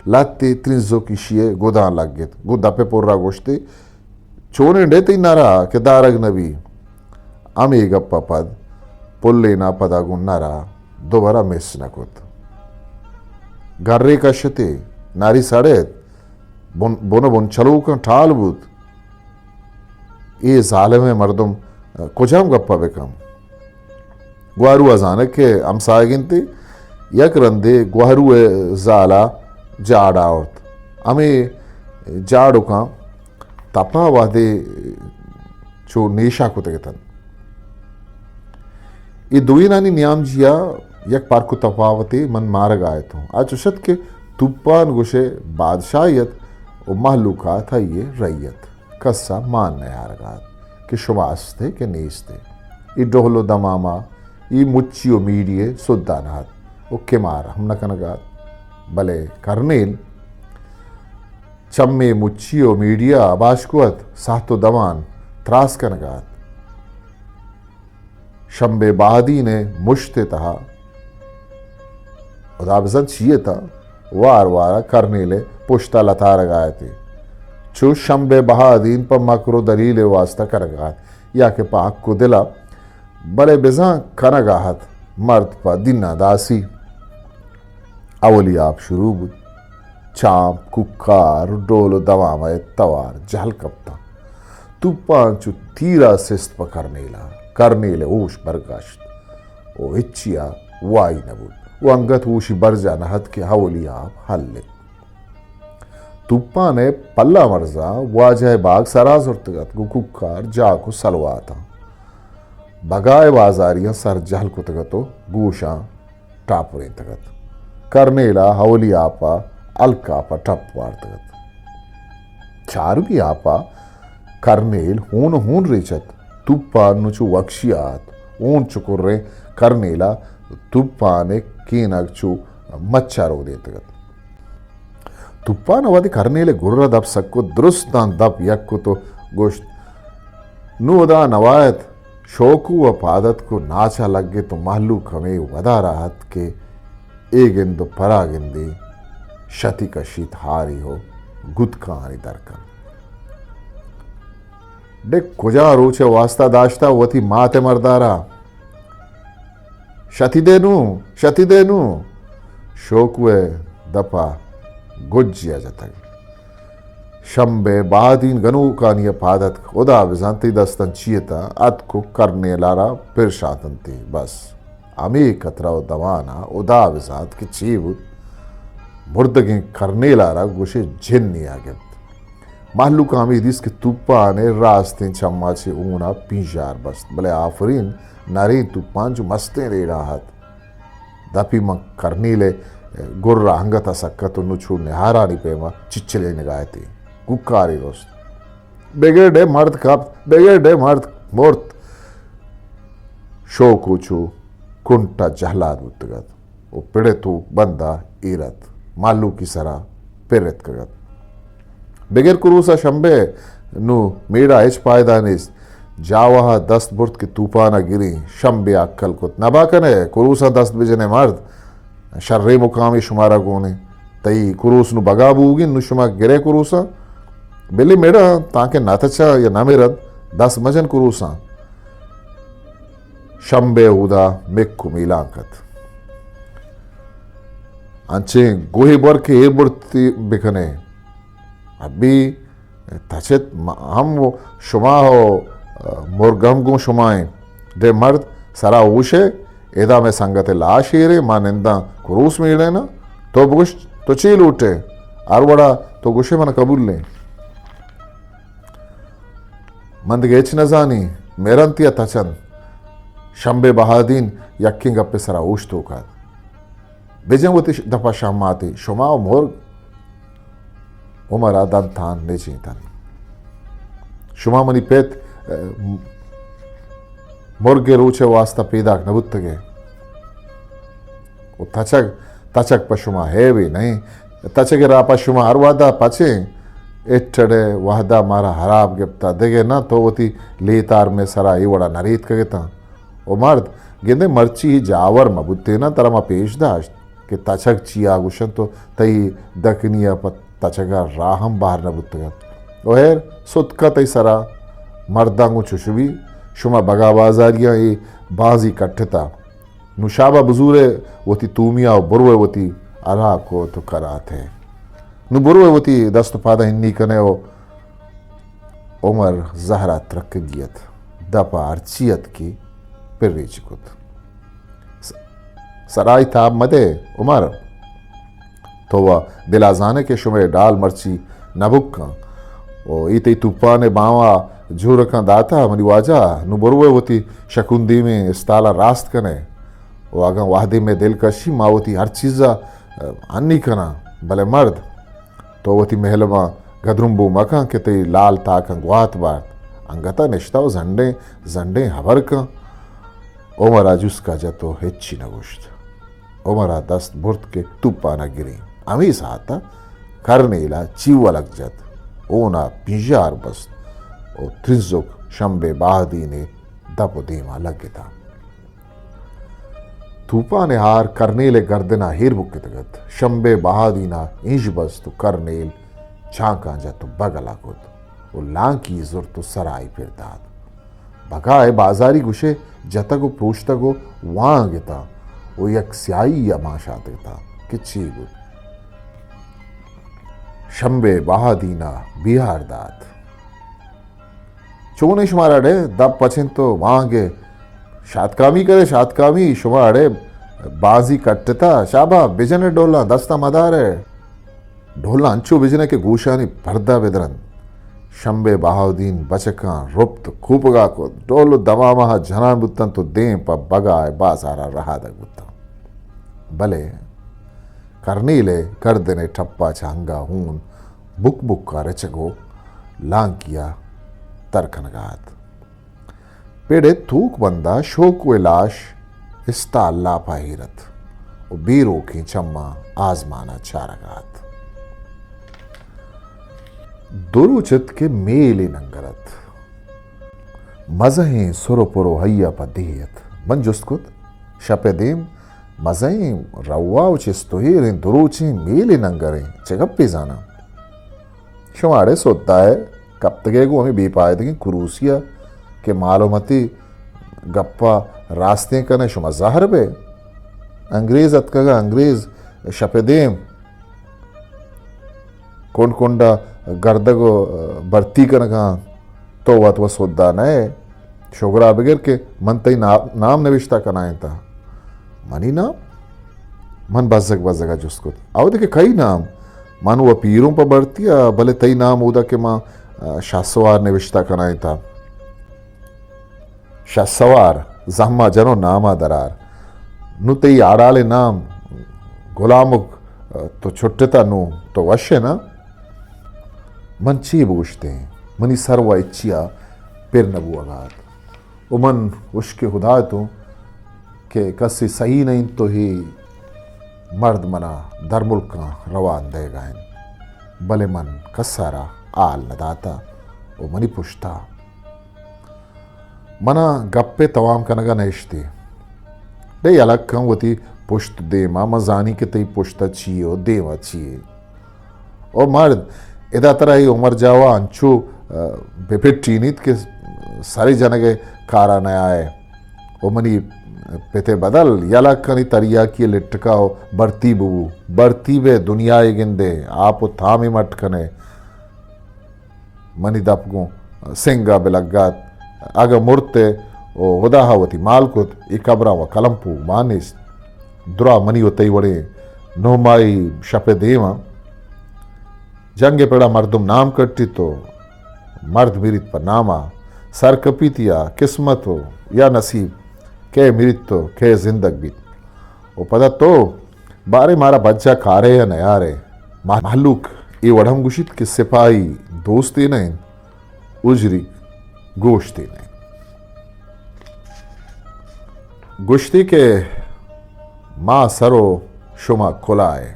لھتے ترنزک ایشی ءِ گداں لگت۔ گوں دپ ءِ پر ءَ گوشتی، چونیں ڈے تئی نرا کہ دارگ نہ بی؟ ہمے گپ ءَ پد پلین ءَ پدا گوں نرا دوبرہ مس نہ کت۔ گرے کشتی، نری سڑت، بن، بن ءُ بن چلوکاں ٹال بوت۔ اے ظالمیں مردم کجام گپ ءَ بکن؟ گوہرو ءَ زانگ کہ ہمساہگ اِنت، یک رندے گوہرو ءِ زال ءَ جاڑ آورت۔ ہمے جاڑکاں تپا وہدے چو نیشا کتگ اتنت۔ اے دوئینانی نیام جیا یک پرک ءُ تپاوتے من مارگ ءَ اتوں۔ آ چوش ات کہ توپان گوشئے بادشاہے ات ءُ مہلوکات آئی ءِ رعیت۔ کس ءَ مان نیارگ ءَ ات کہ شما است ئے کہ نیست ئے۔ اے ڈہل ءُ دماما، اے مچی ءُ میڑی ءِ سدھا نہ ات ءُ کمار ہم نہ کنگ ءَ ات۔ بلے کرنیل چمے مچی ءُ میڑی ءَ اباشکو ات، ساہت ءُ دمان تراس کنگ ءَ ات۔ شمبے بہادین ءِ مشت ءِ تہا ہدا بزانت چی اتاں، وار وار ءَ کرنیل ءِ پشت ءَ لتارگ ءَ اَت۔ چو شمبے بہادین پہ مکر ءُ دلیل ءِ واستا کنگ ءَ اَت یا کہ پہ حق ءُ دل ءَ، بلے بزاں کنگ ءَ اَت۔ مرد پہ دیناں داسی۔ اولی آپ شروع بوت۔ چامپ، کوکار، ڈول ءُ دوام ءِ توار جہل کپتاں۔ توپان چو تیر ءَ سست پہ کرنیل ءَ۔ کرنیل ءِ ہوش برگشت ءُ ہچی ءَ واہی نہ بوت ءُ انگت ہوشی برجاہ نہ اَت کہ اولی آپ ہلت۔ توپان ءِ پلہ مرزا واجہ ءِ باگ سرا زرتگ اَت، گوں کوکار، جاک ءُ سلواتاں۔ بگا ءِ بازاریاں سر جہل کتگ اَت ءُ گوشاں ٹاپرینتگ اَت۔ کرنیل ءَ اولی آپ ءَ ہلک آپ ءَ ٹپ وارتگ اَت۔ چارمی آپ ءَ کرنیل ہون ہون ریچ اَت۔ توپان نوں چو وکشی ءَ اَت۔ ہون چکریں کرنیل ءَ توپان ءِ کینگ چو مچ ءَ رودینتگ اَت۔ توپان ءَ وہدے کرنیل ءِ گر ءَ دپ سک کت، درستاں دپ یک کت ءُ گوشت، نوں ادا نوایت۔ شوکو ءَ پاد اتک ءُ ناچ ءَ لگت ءُ مہلوک ہمے ودار ءَ اَت کہ اے گند ءُ پرا گندی شتی کشیت ہاری ءُ گتکانی در کنت۔ ڈے کجا روچ ءِ واستا داشتہ وتی مات ءِ مردارا؟ شتی دے نوں، شتی دے نوں۔ شوکو ءِ دپ ءَ گجی ءَ جتگ۔ شمبے بہادین گنوکانی ءَ پاد اتک، ہدا بزانت تئی دستاں چی اتاں، اتک ءُ کرنیل ءَ را پر شاتنتی۔ بس ہمے کترہ ءُ دوان ءَ ہدا بزانت کہ چی بوت، مردگیں کرنیل ءَ را گوشے جنی ءَ گپت۔ مہلوک ہمے دیست کہ توپان ءِ راستیں چم ءَ چہ ہون ءَ پینژار بست، بلے آفرین، نریں توپان چو مستیں ریڑ ءَ اَت۔ دپی من کرنیل ءِ گر ءَ انگت ءَ سک اَت ءُ نوں چو نہارانی پیم ءَ چچلینگ ءَ اَت۔ کوکاری رست، بگر ڈے مرد کپت، بگر ڈے مرد مرت۔ شوکو چو کنٹ ءَ جہلاد بوتگ اَت ءُ پڑ ءِ توک بند ءَ ایر اَت، مہلوکی سرا پر اتکگ اَت۔ بگر کروس ءَ شمبے، نوں میڑ ءَ ہچ پائدہ نیست۔ جاوہ ءَ دست برت کہ توپان ءَ گریں۔ شمبے ءَ اکل کت، نبا کن ئے، کروس ءَ دست بجن ئے مرد، شریں مقامے شمارا گون ایں۔ تئی کروس نوں بگا بوگی، نوں شما گرے کروس ءَ۔ بلے میڑ ءَ تانکہ نہ تچاں یا نہ مرنت، دست مجن کروس ءَ۔ شمبے اودا مک ءُ میلانک اَت۔ انچیں گوہے بور کہ اے برتی بکن ئے۔ ابی تچت م-، ہم و شما و مرگ ہم گوں شما ایں۔ دے مرد، سرا ہوش ئے، ادا مئے سنگت ءِ لاش ایریں، ما ننداں کروس میڑیناں۔ تو بگوش، تو چی لوٹ ئے؟ ہر وڑا تو گوش ئے، من قبول ایں۔ من دگہ ہچ نہ زانیں، مرنت یا تچنت۔ شمبے بہادین یکیں گپ ءِ سرا اوشتوک اَت۔ بجن وتی ش-، دپ ءَ شہماتے، شما و مرگ۔ عمر ءَ دنتان نچینتن۔ شما منی پت، ءَ، م-، مرگ ءِ روچ ءِ واستا پیداک نہ بوتگ ئے۔ و تچگ، تچگ پہ شما ہیبے نہ ایں۔ تچگ ءِ راہ پہ شما ہر وہدا پچیں۔ اٹڑ ءِ وہدا مارا ہراب گپتا۔ دگہ نہ تو وتی لیتار مئے سرا اے وڑا نہ ریتکگ اتاں۔ او مرد، گندے مرچی اے جاور مہ بوتیناں، ترا ما پیش داشت کہ تچگ چیا گوشنت و تئی دکنی ءَ پہ تچگ ءَ راہ ہم بہر نہ بوتگ ات۔ او ہیر، ستکا تئی سرا۔ مرداں گوں چش بی، شما بگا بازاریاں اے بازی کٹتا۔ نوں شابا بزورئے وتی تومیا و بروئے وتی ہلاک و تو کراتئے۔ نوں بروئے وتی دست و پاداں ہنی کنئے و عمر زہرا ترکگی ات، دپا ہرچی اتکی پر ریچ کت۔ س-، سرائی تاب مدئے عمر، تو و دلا زانئے کہ شمئے ڈال مرچی نبکاں و اے تئی توپانئے بانوا جورکاں داتا منی واجہ، نوں بروئے وتی شکوندیمیں استالا راست کنئے و اگاں وہدے مئے دل کشی ما وتی ہر چیزا ہنی کناں، بلے مرد تو وتی مہلباں گدرمبو مکن کہ تئی لال تاکاں گوات بارت۔ انگتا نشتہ و زنڈیں زنڈیں ہبر کن۔ عمرا جسکا جت و ہچی نگوشت۔ عمرا دست برت کہ توپانا گریں۔ ہمے ساعتا کرنیلا چیولک جت۔ ہونا پنژار بست و ترزک شمبے بہادینے دپ و دیما لگتا۔ توپان ء ہار کرنیل ء گردن ء ایر بکتگ ات۔ شمبے بہادین ء اینژ بست و کرنیل چانکاں جت و بگل ء کت و لانکی زرت و سرائی پر دات۔ بگا ء بازاری گوشے جتگ و پروشتگ و وانگ اتاں و یک سیاہی ء ماں شاتگ اتاں کہ چی بوت۔ شمبے بہادین ء بیہار دات۔ چون ایں شمارا اڑے دپ پچ انت و وانگ ء شاتکامی کرے، شاتکامی؟ شما اڑے بازی کٹتا، شابا بجنے ڈولاں، دستا مدارے۔ ڈولاں انچو بجنے کہ گوشانی پردہ بدرنت۔ شمبے بہاؤدین بچکاں رپت کوپگا کت، ڈول و دمامہا جنان بوتنت و دیم پہ بگا ء بازارا رہادگ بوتاں۔ بلے کرنیل ء گردن ء ٹپا چہ انگا ہون بک بکا رچگ و لانکیا تر کنگا ات۔ پیڑے توک بندا شوکو ء لاش استال لاپا ایر ات و بیروکیں چماں آزمانا چارگا ات۔ دو روچ ات کہ میلے ننگر ات۔ مزہیں سر و پر و ہیا پہ دیہ ات۔ من جست کت، شپ ء دیم مزہیں روا و چست و ایریں دو روچیں میلے ننگریں، چہ گپے زاناں؟ شما اڑے سودا ء کپتگے گوں ہمے بے پائدگیں کروسی ء کہ مال و متی گپا راستیں کنے، شما زہر بے۔ انگریز اتکگا، انگریز شپ ء دیم کنڈ کنڈا گردگ و برتی کنگا، تو وت و سودا نئے۔ شگرا بگر کہ من تئی نا-، نام نوشتہ کنائینتا۔ منی نام؟ من بزگ بزگا جست کت۔ اودے کہ کئی نام؟ من و پیروں پہ برتی ء، بلے تئی نام اودا کہ ما، آ، شہسوار نوشتہ کنائینتا۔ شہسوار، زہما جنو ناما درار۔ نوں تئی آڑالیں نام گلامک، تو چھٹتا، نوں تو وش ئے نا؟ من چی بگوشتیں؟ منی سر و ہچیا پر نہ بوگا ات۔ و من ہشک خدا اتوں کہ کسے سہی نہ انت و ہے مرد منا درملکاں روان دئیگا انت۔ بلے من کسارا حال نہ داتا و منی پشتا منا گپے توام کنگا نہ اشتے۔ دے یلہ کن وتی پشت دیما، من زانی کہ تئی پشتا چی ئے و دیما چی ئے۔ او مرد، ادا ترا اے عمر جاوا انچو، ء، بہ پٹینیت کہ سرے جنگے کارا نیائے۔ او منی پتے بدل، یلہ کنی تریاکی لٹکا و برتی ببو۔ برتی بہ دنیائے گندے، آپ و تامے مٹ کنے۔ منی دپ گوں سنگا بہ لگات۔ اگہ مرت ئے و ہداہا وتی مال کت، اے قبراں و کلمپوگ مان نیست۔ درا منی و تئی وڑیں نہمائی شپ ء دیما جنگ ء پڑا مردم نام کٹیت و مرد مریت پہ ناما۔ سر کپیت یا قسمت و یا نصیب، کئے مریت و کئے زندگ بیت۔ و پدا تو بارے مارا بجا کارے یا نیارے۔ مح-، مہلوک اے وڑ ہم گوشیت کہ سپاہی دوستے نہ انت، اجری گوشتے نہ انت۔ گوشتی کہ ما سر و شما کلائے۔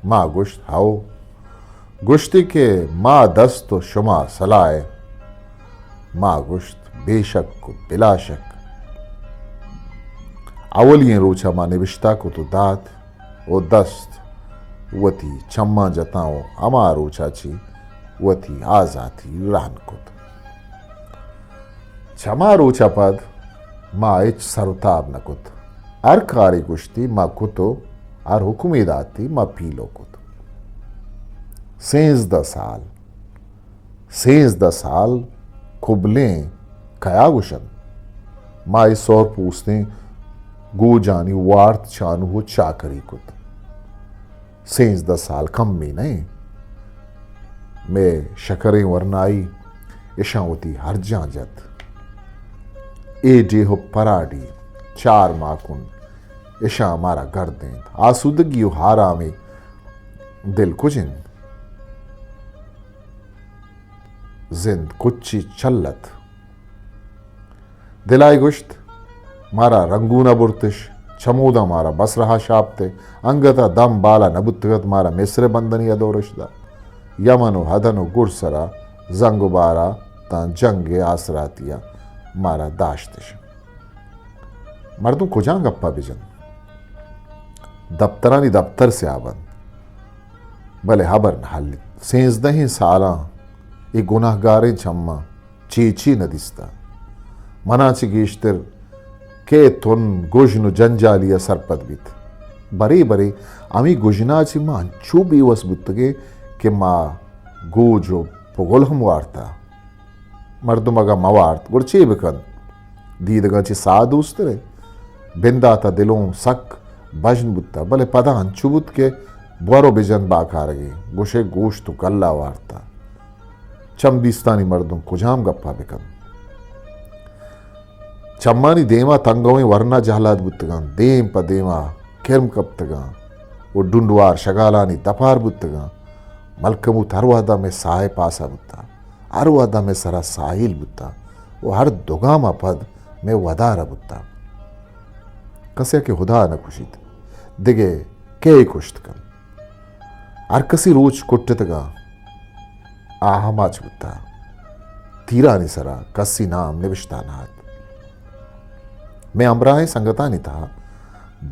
ما گوشت، ہئو۔ گوشتی کہ ما دست و شما سلائے۔ ما گوشت، بے شک و بلا شک۔ اولی ئیں روچا ما نبشتہ کت و دات و دست وتی چماں جتاں و ہما روچا چہ وتی آزاتی رہن کت۔ چما روچا پد ما ہچ سر و تاب نہ کت۔ ہر کارے گوشتی ما کت و ہر حکمے داتی ما پیلو کت۔ سینزدہ سال، سینزدہ سال کبلیں کیا گوشنت؟ ما اے سور پوستیں گوجانی وارت چانو و چاکری کت۔ سینزدہ سال کمے نہ انت۔ مئے شکریں ورنائی اشاں وتی ہرجاں جت۔ اے ڈیہہ و پراڈی چار ماہ کن اشاں مارا گردینت۔ آسودگی و آرامے دل کج انت۔ زند کچی چل ات۔ دلائے گوشت، مارا رنگون ء برتش، چموداں مارا بصرہ ء شاپت ء انگت ء دم بالا نہ بوتگ ات، مارا مصر ء بندنی ء دورش دات۔ یمن و ہدن و گڈسرا زنگ و بارا تاں جنگ ء آسراتی ء مارا داشتش۔ مردم کجام گپا بجن؟ دپترانی دپتر سیاہ بنت، بلے ہبر نہ ہلیت۔ سیزدہیں سالاں اے گناہگاریں چماں چے چے نہ دیستہ۔ منا چہ گیشتر کئے تن، گژن و جنجالی ء سرپد بیت۔ برے برے ہمے گژنا چہ ما انچو بے وس بوتگیں کہ ما گوج و پگل ہم وارتہ۔ مردم اگاں مہ وارت، گڑا چے بکنت؟ دیدگاں چہ ساہ دوستریں۔ بندات ء دلوں سک بژن بوتہ، بلے پدا انچو بوت کہ بور و بجن باکارگیں، گوشئے گوشت و گلہ وارتہ۔ چم دیستانی مردم کجام گپا بکنت؟ چمانی دیما تنگویں ورنا جہلاد بوتگاں، دیم پہ دیما کرم کپتگاں و ڈنڈوار شگالانی دپار بوتگاں۔ ملکموت ہر وہدا مئے ساہ ء پاسا بوتہ، ہر وہدا مئے سرا ساہیل بوتہ و ہر دو گاما پد مئے ودارا بوتہ۔ کسے کہ ہدا نہ کشیت، دگہ کئے کشت کنت؟ ہر کسی روچ کٹتگاں، آ ہماچ بوتہ۔ تیرانی سرا کسی نام نبشتہ نہ ات۔ مئے ہمراہیں سنگتانی تہا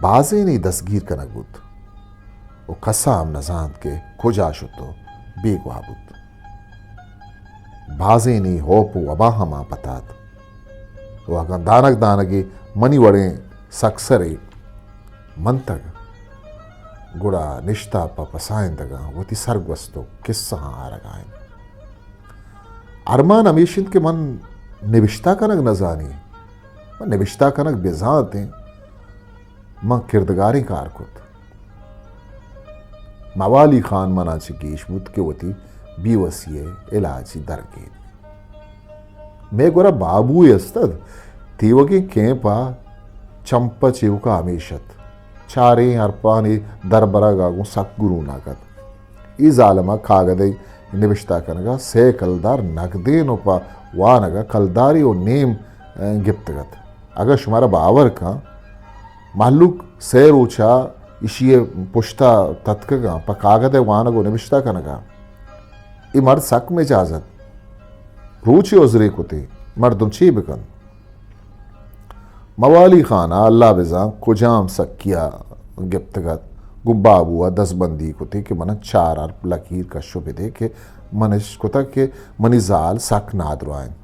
بازینے دستگیر کنگ بوت و کسا ہم نزانت کہ کجا شت و بیگواہ بوت۔ بازینے ہوپ و وبا ہما پتات و اگاں دانگ دانگے منی وڑیں سکسرے منتگ، گڑا نشتہ پہ پسائندگاں وتی سرگوست و کسہاں آرگا انت۔ ارمان ہمیش انت کہ من نبشتہ کنگ نزانی، من نبشتہ کنگ بزانتیں، من کردگاریں کار کت۔ موالی خان منا چہ گیش بوت کہ وتی بیوسی ء علاجی درگیت۔ مئے گورا بابوئے است ات، تیوگیں کیمپ ء چمپ ء چیوکا ہمیش ات۔ چاریں ہرپانی دربرگ ء گوں سک گروناک ات۔ اے ظالم ء کاگدے نبشتہ کنگ ء سئے کلدار نگدین و پہ وانگ ء کلدارے و نیم، ء، گپتگ ات۔ اگاں شمارا باور کن، مہلوک سئے روچا ایشی ء پشتا تتکگاں پہ کاگد ء وانگ و نبشتہ کنگا۔ اے مرد سک مجاز ات۔ روچے عذرے کتے، مردم چے بکنت؟ موالی خان ء اللہ بزان کجام سکیا گپتگ ات، گوں بابو ء دزبندی کتے کہ من چار ہرپ لکیر کش و بدے کہ من اش کتگ کہ منی زال سک نادراہ انت۔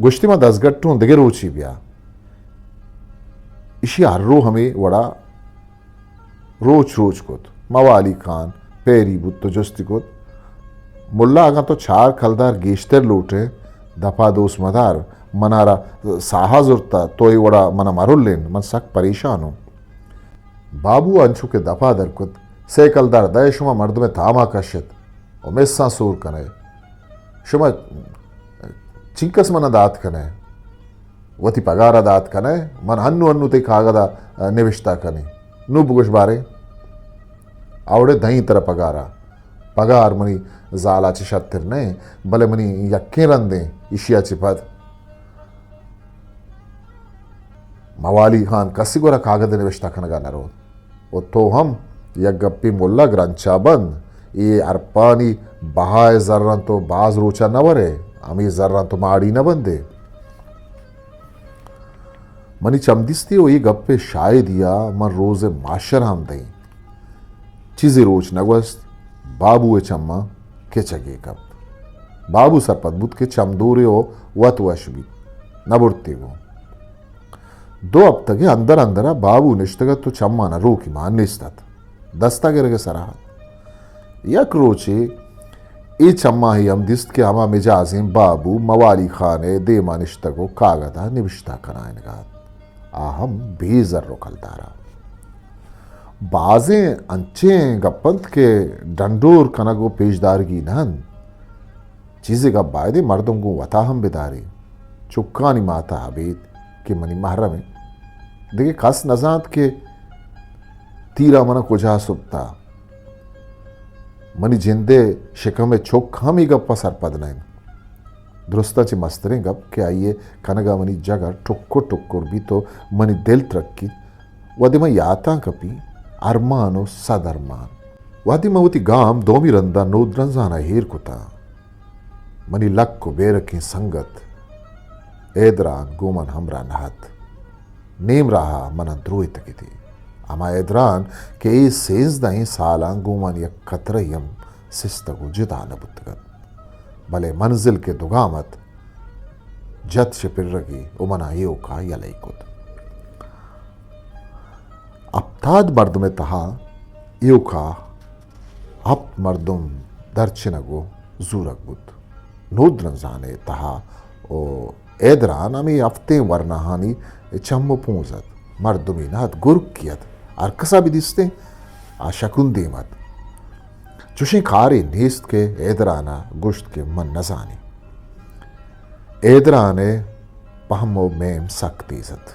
گوشتی، من دزگٹ اوں، دگہ روچے بیا۔ ایشی ہر رو ہمے وڑا روچ روچ کت۔ موالی خان پیری بوت و جستی کت، ملا، اگاں تو چار کلدار گیشتر لوٹ ئے، دپا دوست مدار، منارا ساہا زرتا، تو اے وڑا منا مرلین، من سک پریشان اوں۔ بابو انچو کہ دپا در کت، سئے کلدار دئے، شما مردم تاما کشت و مساں سور کنئے۔ شما چنکس منا دات کنئے؟ وتی پگار ء دات کنئے؟ من انو انو تئی کاگد ء نبشتہ کنیں۔ نوں بگوش باریں، اوڑے دئیں ترا پگار ء۔ پگار منی زال ء چہ شرتر نہ انت، بلے منی یکیں رند انت، ایشی ء چہ پد۔ موالی خان کسی گورا کاگد نبشتہ کنگا نہ روت۔ و تو ہم یک گپے ملا گرنچا بند، اے ارپانی بہائے زراں تو باز روچا نہ ورے، ہمے زراں تو ماڑی نہ بندے۔ منی چم دیستی و اے گپے شاہدیا من روز محشر ہم دئیں۔ چیزے روچ نہ گوست، بابو ء چماں کچگے کپت۔ بابو سرپد بوت کہ چمدورے و وت وش بیت، نہ برتے گوں۔ دو ہپتگے اندر اندرا بابو نشتگ ات و چماں نہ روکی مان نیست ات۔ دستا گرگ ء سرا ات۔ یک روچے اے چماں ہم دیست کہ ہما مجازیں بابو موالی خان ء دیما نشتگ و کاگد ء نبشتہ کنائینگ ء ات۔ آ ہم بے زر و کلدارا۔ بازیں انچیں گپ انت کہ ڈنڈور کنگ و پیشدارگی نہ انت۔ چیزے گپ بایدیں مردم گوں وتا ہم بدارے۔ چکانی ماتا ابید کہ منی محرم انت۔ دگہ کس نزانت کہ تیرا منا کجا سپتا۔ منی جندے شکم چک ہم اے گپا سرپد نہ انت۔ درستاں چہ مستریں گپ کہ آئی ء کنگ ء منی جگر ٹکر ٹکر بیت و منی دل ترکیت، وھدے من یاتاں کپی، ارمان و صد ارمان۔ وھدے من وتی گام دومی رندا نودرنزان ء ایر کتاں، منی لک و بیرکیں سنگت ایدران گوں من ہمراہ نہ ات۔ نیم راہ ء من ء دروہتگ اتی۔ ہما ہیدران کہ اے سیزدہیں سالاں گوں من یک قطرہ ہم سستگ و جتا نہ بوتگ ات، بلے منزل کہ دگام ات، جت شپرگی و منا ایوکا یلہ کت۔ ہپتاد مردم تہا ایوکا ہپت مردم درچنگ و زورگ بوت۔ نودرنزان ء تہا و ہیدران ہمے ہفتیں ورناہانی چم و پونز ات۔ مردمی نہ ات، گرکی ات۔ ہر کسا بہ دیستیں، آ شکون دیم ات۔ چوشیں کارے نیست کہ ہیدران ء گوشت کہ من نزانی۔ ہیدران ء پہم و میم سک تیز ات۔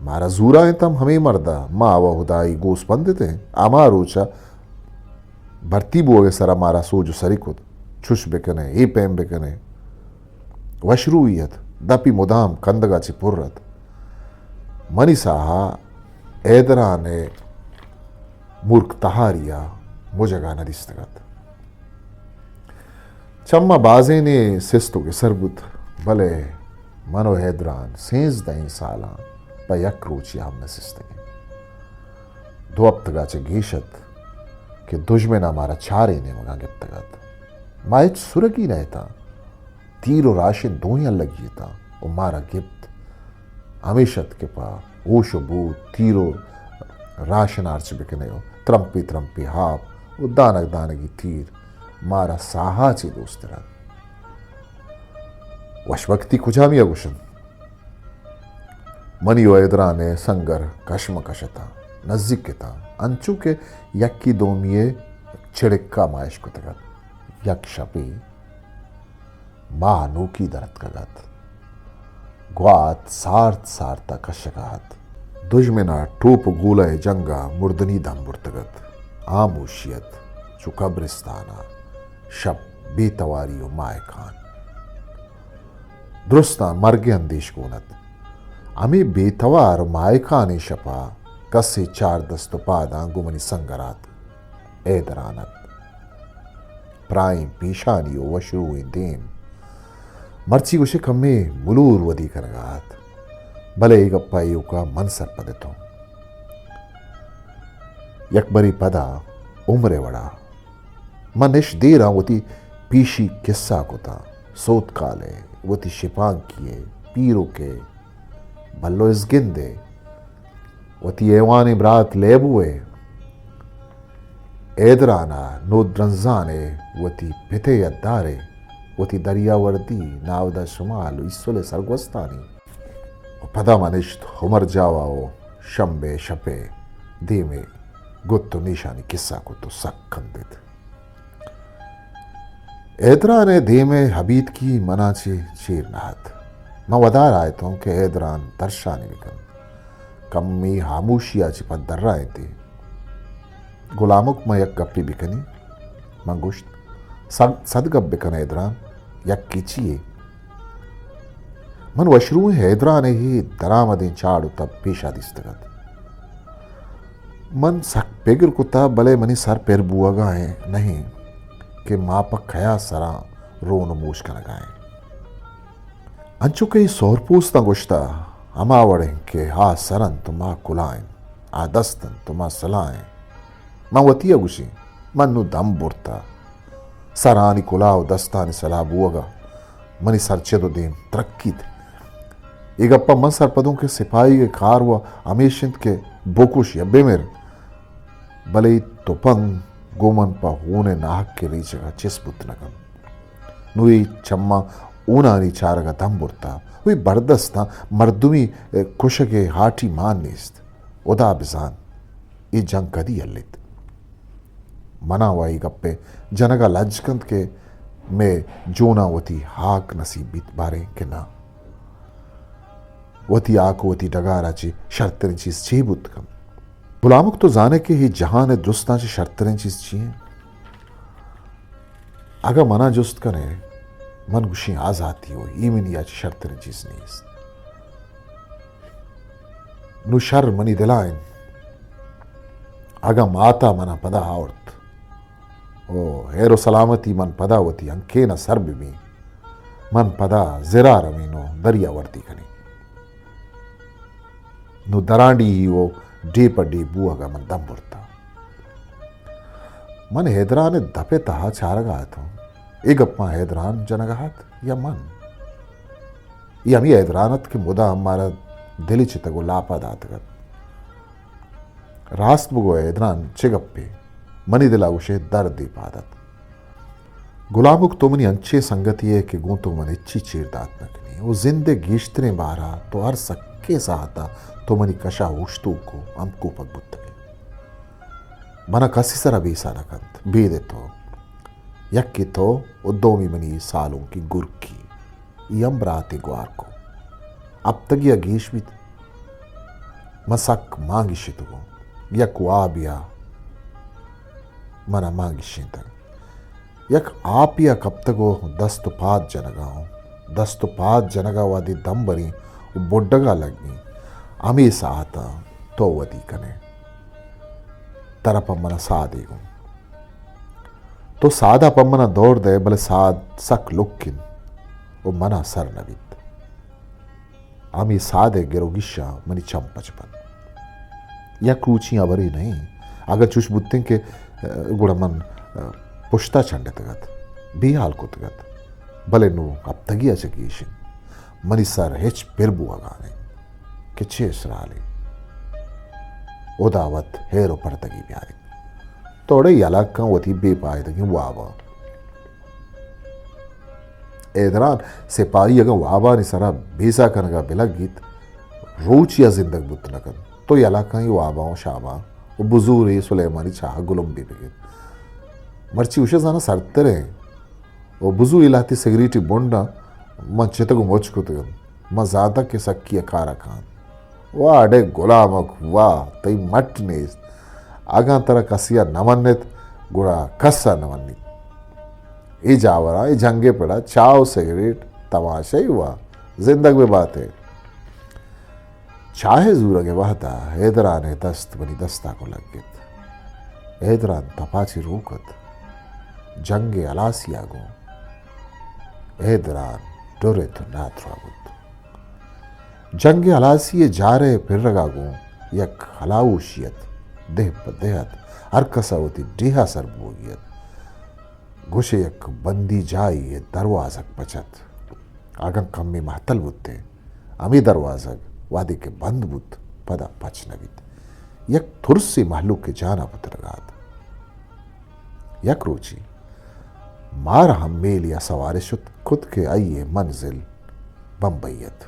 مارا زورائینت ہم ہمے مردا، ما و ہدائی گوس بندتیں۔ ہما روچا بھرتی بوگ ء سرا مارا سوج و سری کت، چش بکنے، اے پیم بکنے۔ وشروئی ات، دپی مدام کندگا چہ پر ات۔ منی ساہا ہیدران ء مرک تہاری ء مجگا نہ دیستگ ات۔ چماں بازینے سست و گسر بوت، بلے من و ہیدران سیزدہیں سالاں پہ یک روچے ہم نہ سستگیں۔ دو ہپتگا چہ گیش ات کہ دژمنا مارا چاریں نیمگاں گپتگ ات۔ ما ہچ سرگی نہ اتاں۔ تیر و راشن دوئیں لگی اتاں و مارا گپت۔ ہمیش ات کہ پہ ہوش و بود تیر و راشن ہرچ بکنے و ترمپی ترمپی ہاپ و دانگ دانگی تیر مارا ساہا چی دوستر ات۔ وشبکتی کجامی ء گوشن؟ منی و ہیدران ء سنگر کشمکش اتاں، نزیک اتاں، انچو کہ یکی دومی ء چڑکا ما اشکتگ ات۔ یک شپے ماہ نوکی در اتکگ ات۔ گوات سارت سارت ء کشگ ء ات۔ دژمن ء ٹوپ و گولہ ء جنگ ء مردنی دم برتگ ات۔ ہاموشی ات، چو قبرستان ء شپ بے تواری و ماہکان۔ درستاں مرگ ء اندیش گون ات۔ ہمے بے توار و ماہکانیں شپ ء کسے چار دست و پاداں گوں منی سنگر ء اتک۔ ہیدران ات۔ پراہیں پیشانی و وشروئیں دیم۔ مرچی گوشے کمے ملور ودی کنگا ات۔ بلے اے گپا ایوکا من سرپد اتوں۔ یک برے پدا عمر ء وڑا من اش دیراں وتی پیشی کسہ کتاں۔ سوتکال ء، وتی شپانکی ء، پیرک ء، بلو ازگند ء، وتی ایوانیں برات لیبو ء، ہیدران ء نودرنزان ء، وتی پت ء یدار ء، وتی دریاوردی، ناودا شمال و ایسل ء سرگوستانی۔ و پدا من اشت عمر جاوا و شمبے شپے دیمے گت و نیشانی کسہ کت و سک کندت۔ ہیدران ء دیم ء ابیتکی منا چہ چیر نہ ات۔ من ودار آیتوں کہ ہیدران درشانی بکنت۔ کمی ہاموشی ء چہ پد درائینتی۔ گلامک، من یک گپے بکنی؟ من گوشت، سد، سد گپ بکن ہیدران، یکے چی یے؟ من وشروئیں ہیدران ء درآمدیں چاڑ و تب پیشا دیستگ ات۔ من سک پگر کتا، بلے منی سر پر بوگا ایں نہ ایں کہ ما پہ کیا سرا رون و موش کنگا ایں۔ انچو کہ اے سہر پوستاں گوشتا، ہما وڑ انت کہ آ سر انت و ما کلاہ ایں، آ دست انت و ما سلاہ ایں۔ من وتی ء گوشیں، من نوں دم برتا۔ سرانی کلاہ و دستانی سلاہ بوگا منی سرچد و دیم ترکیت۔ اے گپا من سرپدوں کہ سپاہیگ ء کار و ہمیش انت کہ بکش یا بمر، بلے اے تپنگ گوں من پہ ہون ء ناحق ء ریچگا چست بوت نہ کنت۔ نوں اے چماں ہونانی چارگا دم برتا و اے بردستاں مردمی کشگ ء ہاٹی مان نیست۔ ہدا بزان اے جنگ کدی یلیت۔ منا و اے گپ ء جنگا لج کنت کہ مئے جوناں وتی ہاک نصیب بیت باریں کہ ناں۔ وتی ہاک و وتی ڈگار ء چہ شرتریں چیز چے بوت کنت؟ گلامک، تو زانئے کہ اے جہان ء درستاں چہ شرتریں چیز چی انت؟ اگاں منا جست کنئے، من گوشیں آزاتی و ایمنی ء چہ شرتریں چیز نیست۔ نوں شر منی دل ء انت۔ اگاں مات ء منا پدا آورت و ہیر و سلامتی من پدا وتی ہنکین ء سر بہ بیں، من پدا زرا رویں و دریا وردی کنیں۔ نوں درانڈیھی ءُ ڈیھ پہ ڈیھ بوھگ ءَ من دم برتاں۔ من ھیدران ءِ دپ ءِ تہا چارگ ءَ اتاں۔ اے گپاں ھیدران جنگ ءَ ات یا من؟ اے ھمے ھیدران ات کہ مدام مارا دل ءِ چتگ ءُ لاپ ءَ داتگ ات۔ راست بگو ھیدران، چے گپے؟ منی دل ءَ گوش ئے دردے پاد ات۔ گلامک، تو منی انچیں سنگتے ئے کہ گوں تو من ھچی چیر دات نہ کنیں ءُ زند ءِ گیشتریں بار ءَ تو ھر سکیں ساھت ءَ تو منی کش ءَ اوشتوک ءُ ھمکوپگ بوتگ ئے۔ من ءَ کسی سر ءَ بیسہ نہ کنت، بید ءَ تو۔ یکے تو ءُ دومی منی سالونکی گرکی۔ اے ھم براتے گوارکو۔ ھپتگے ءَ گیش بیت۔ من سک مانگیشتگوں۔ یک وابے ءَ من ءَ مانگیشینتگ۔ یک آپے ءَ کپتگ ءُ دست ءُ پاد جنگ ءَ اوں۔ دست ءُ پاد جنگ ءَ وھدے دم بریں ءُ بڈگ ءَ لگیں، ھمے ساھت ءَ تو ودی کن ئے۔ ترا پہ من ءَ سادے گوں۔ تو ساد ءَ پہ من ءَ دور دئے، بلے ساد سک لک اِنت ءُ من ءَ سر نہ بیت۔ ھمے ساد ءِ گر ءُ گیش ءَ منی چم پچ بنت۔ یک روچی ھبرے نہ اِنت۔ اگاں چوش بوتیں کہ، ءَ، گڑا من، ءَ، پشت ءَ چنڈتگ ات، بے ھال کتگ ات۔ بلے نوں ھپتگے ءَ چہ گیش اِنت۔ منی سر ھچ پر بوھگ ءَ نہ اِنت کہ چے اسرارے۔ ھدا وت ھیر ءُ پردگی بیاریت۔ تو اڑے یلہ کن وتی بے پائدگیں واباں۔ ھیدران، سپاھی اگاں وابانی سر ءَ بیسہ کنگ ءَ بہ لگیت، روچے ءَ زندگ بوت نہ کنت۔ تو یلہ کن اے واباں ءُ شاماں ءُ بزور اے سلیمانی چاہ ءَ گلمبے بہ گر۔ مرچی گوش ئے زاناں سرتریں۔ ءُ بزو اے لھتے سگریٹے بنڈاں من چتگ ءُ مچ کتگ اَنت۔ من زانتگ کہ سکی ءَ کار ءَ کاینت۔ واہ اڑے گلامک، واہ، تئی مٹ نیست۔ اگاں ترا کسے ءَ نہ منّیت، گڑا کس ءَ نہ منّیت۔ اے جاوراں، اے جنگ ءِ پڑ ءَ چاہ ءُ سگریٹ تماشائی، واہ، زندگ بہ بات ئے۔ چاہ ءِ زورگ ءِ وھد ءَ ھیدران ءِ دست منی دست ءَ گوں لگت۔ ھیدران تپ ءَ چہ روک اَت۔ جنگ ءِ ھلاسی ءَ گوں ھیدران ڈر اِت ءُ نادراہ بوت۔ جنگ ءِ ھلاسی ءِ جار ءِ پرگ ءَ گوں یک ھلاھوشی اَت، دہ پہ دہ اَت، ھر کس ءَ وتی ڈیھ ءَ سر بوگی اَت۔ گوش ئے یک بندی جاھے ءِ دروازگ پچ اَت۔ اگاں کمے مھتل بوتیں، ھمے دروازگ وھدے کہ بند بوت، پدا پچ نہ بیت۔ یک ترسے مھلوک ءِ جان ءَ پترگ ءَ اَت۔ یک روچے مار ھم میلے ءَ سوار شت کت کہ آئی ءِ منزل بمبئی اَت۔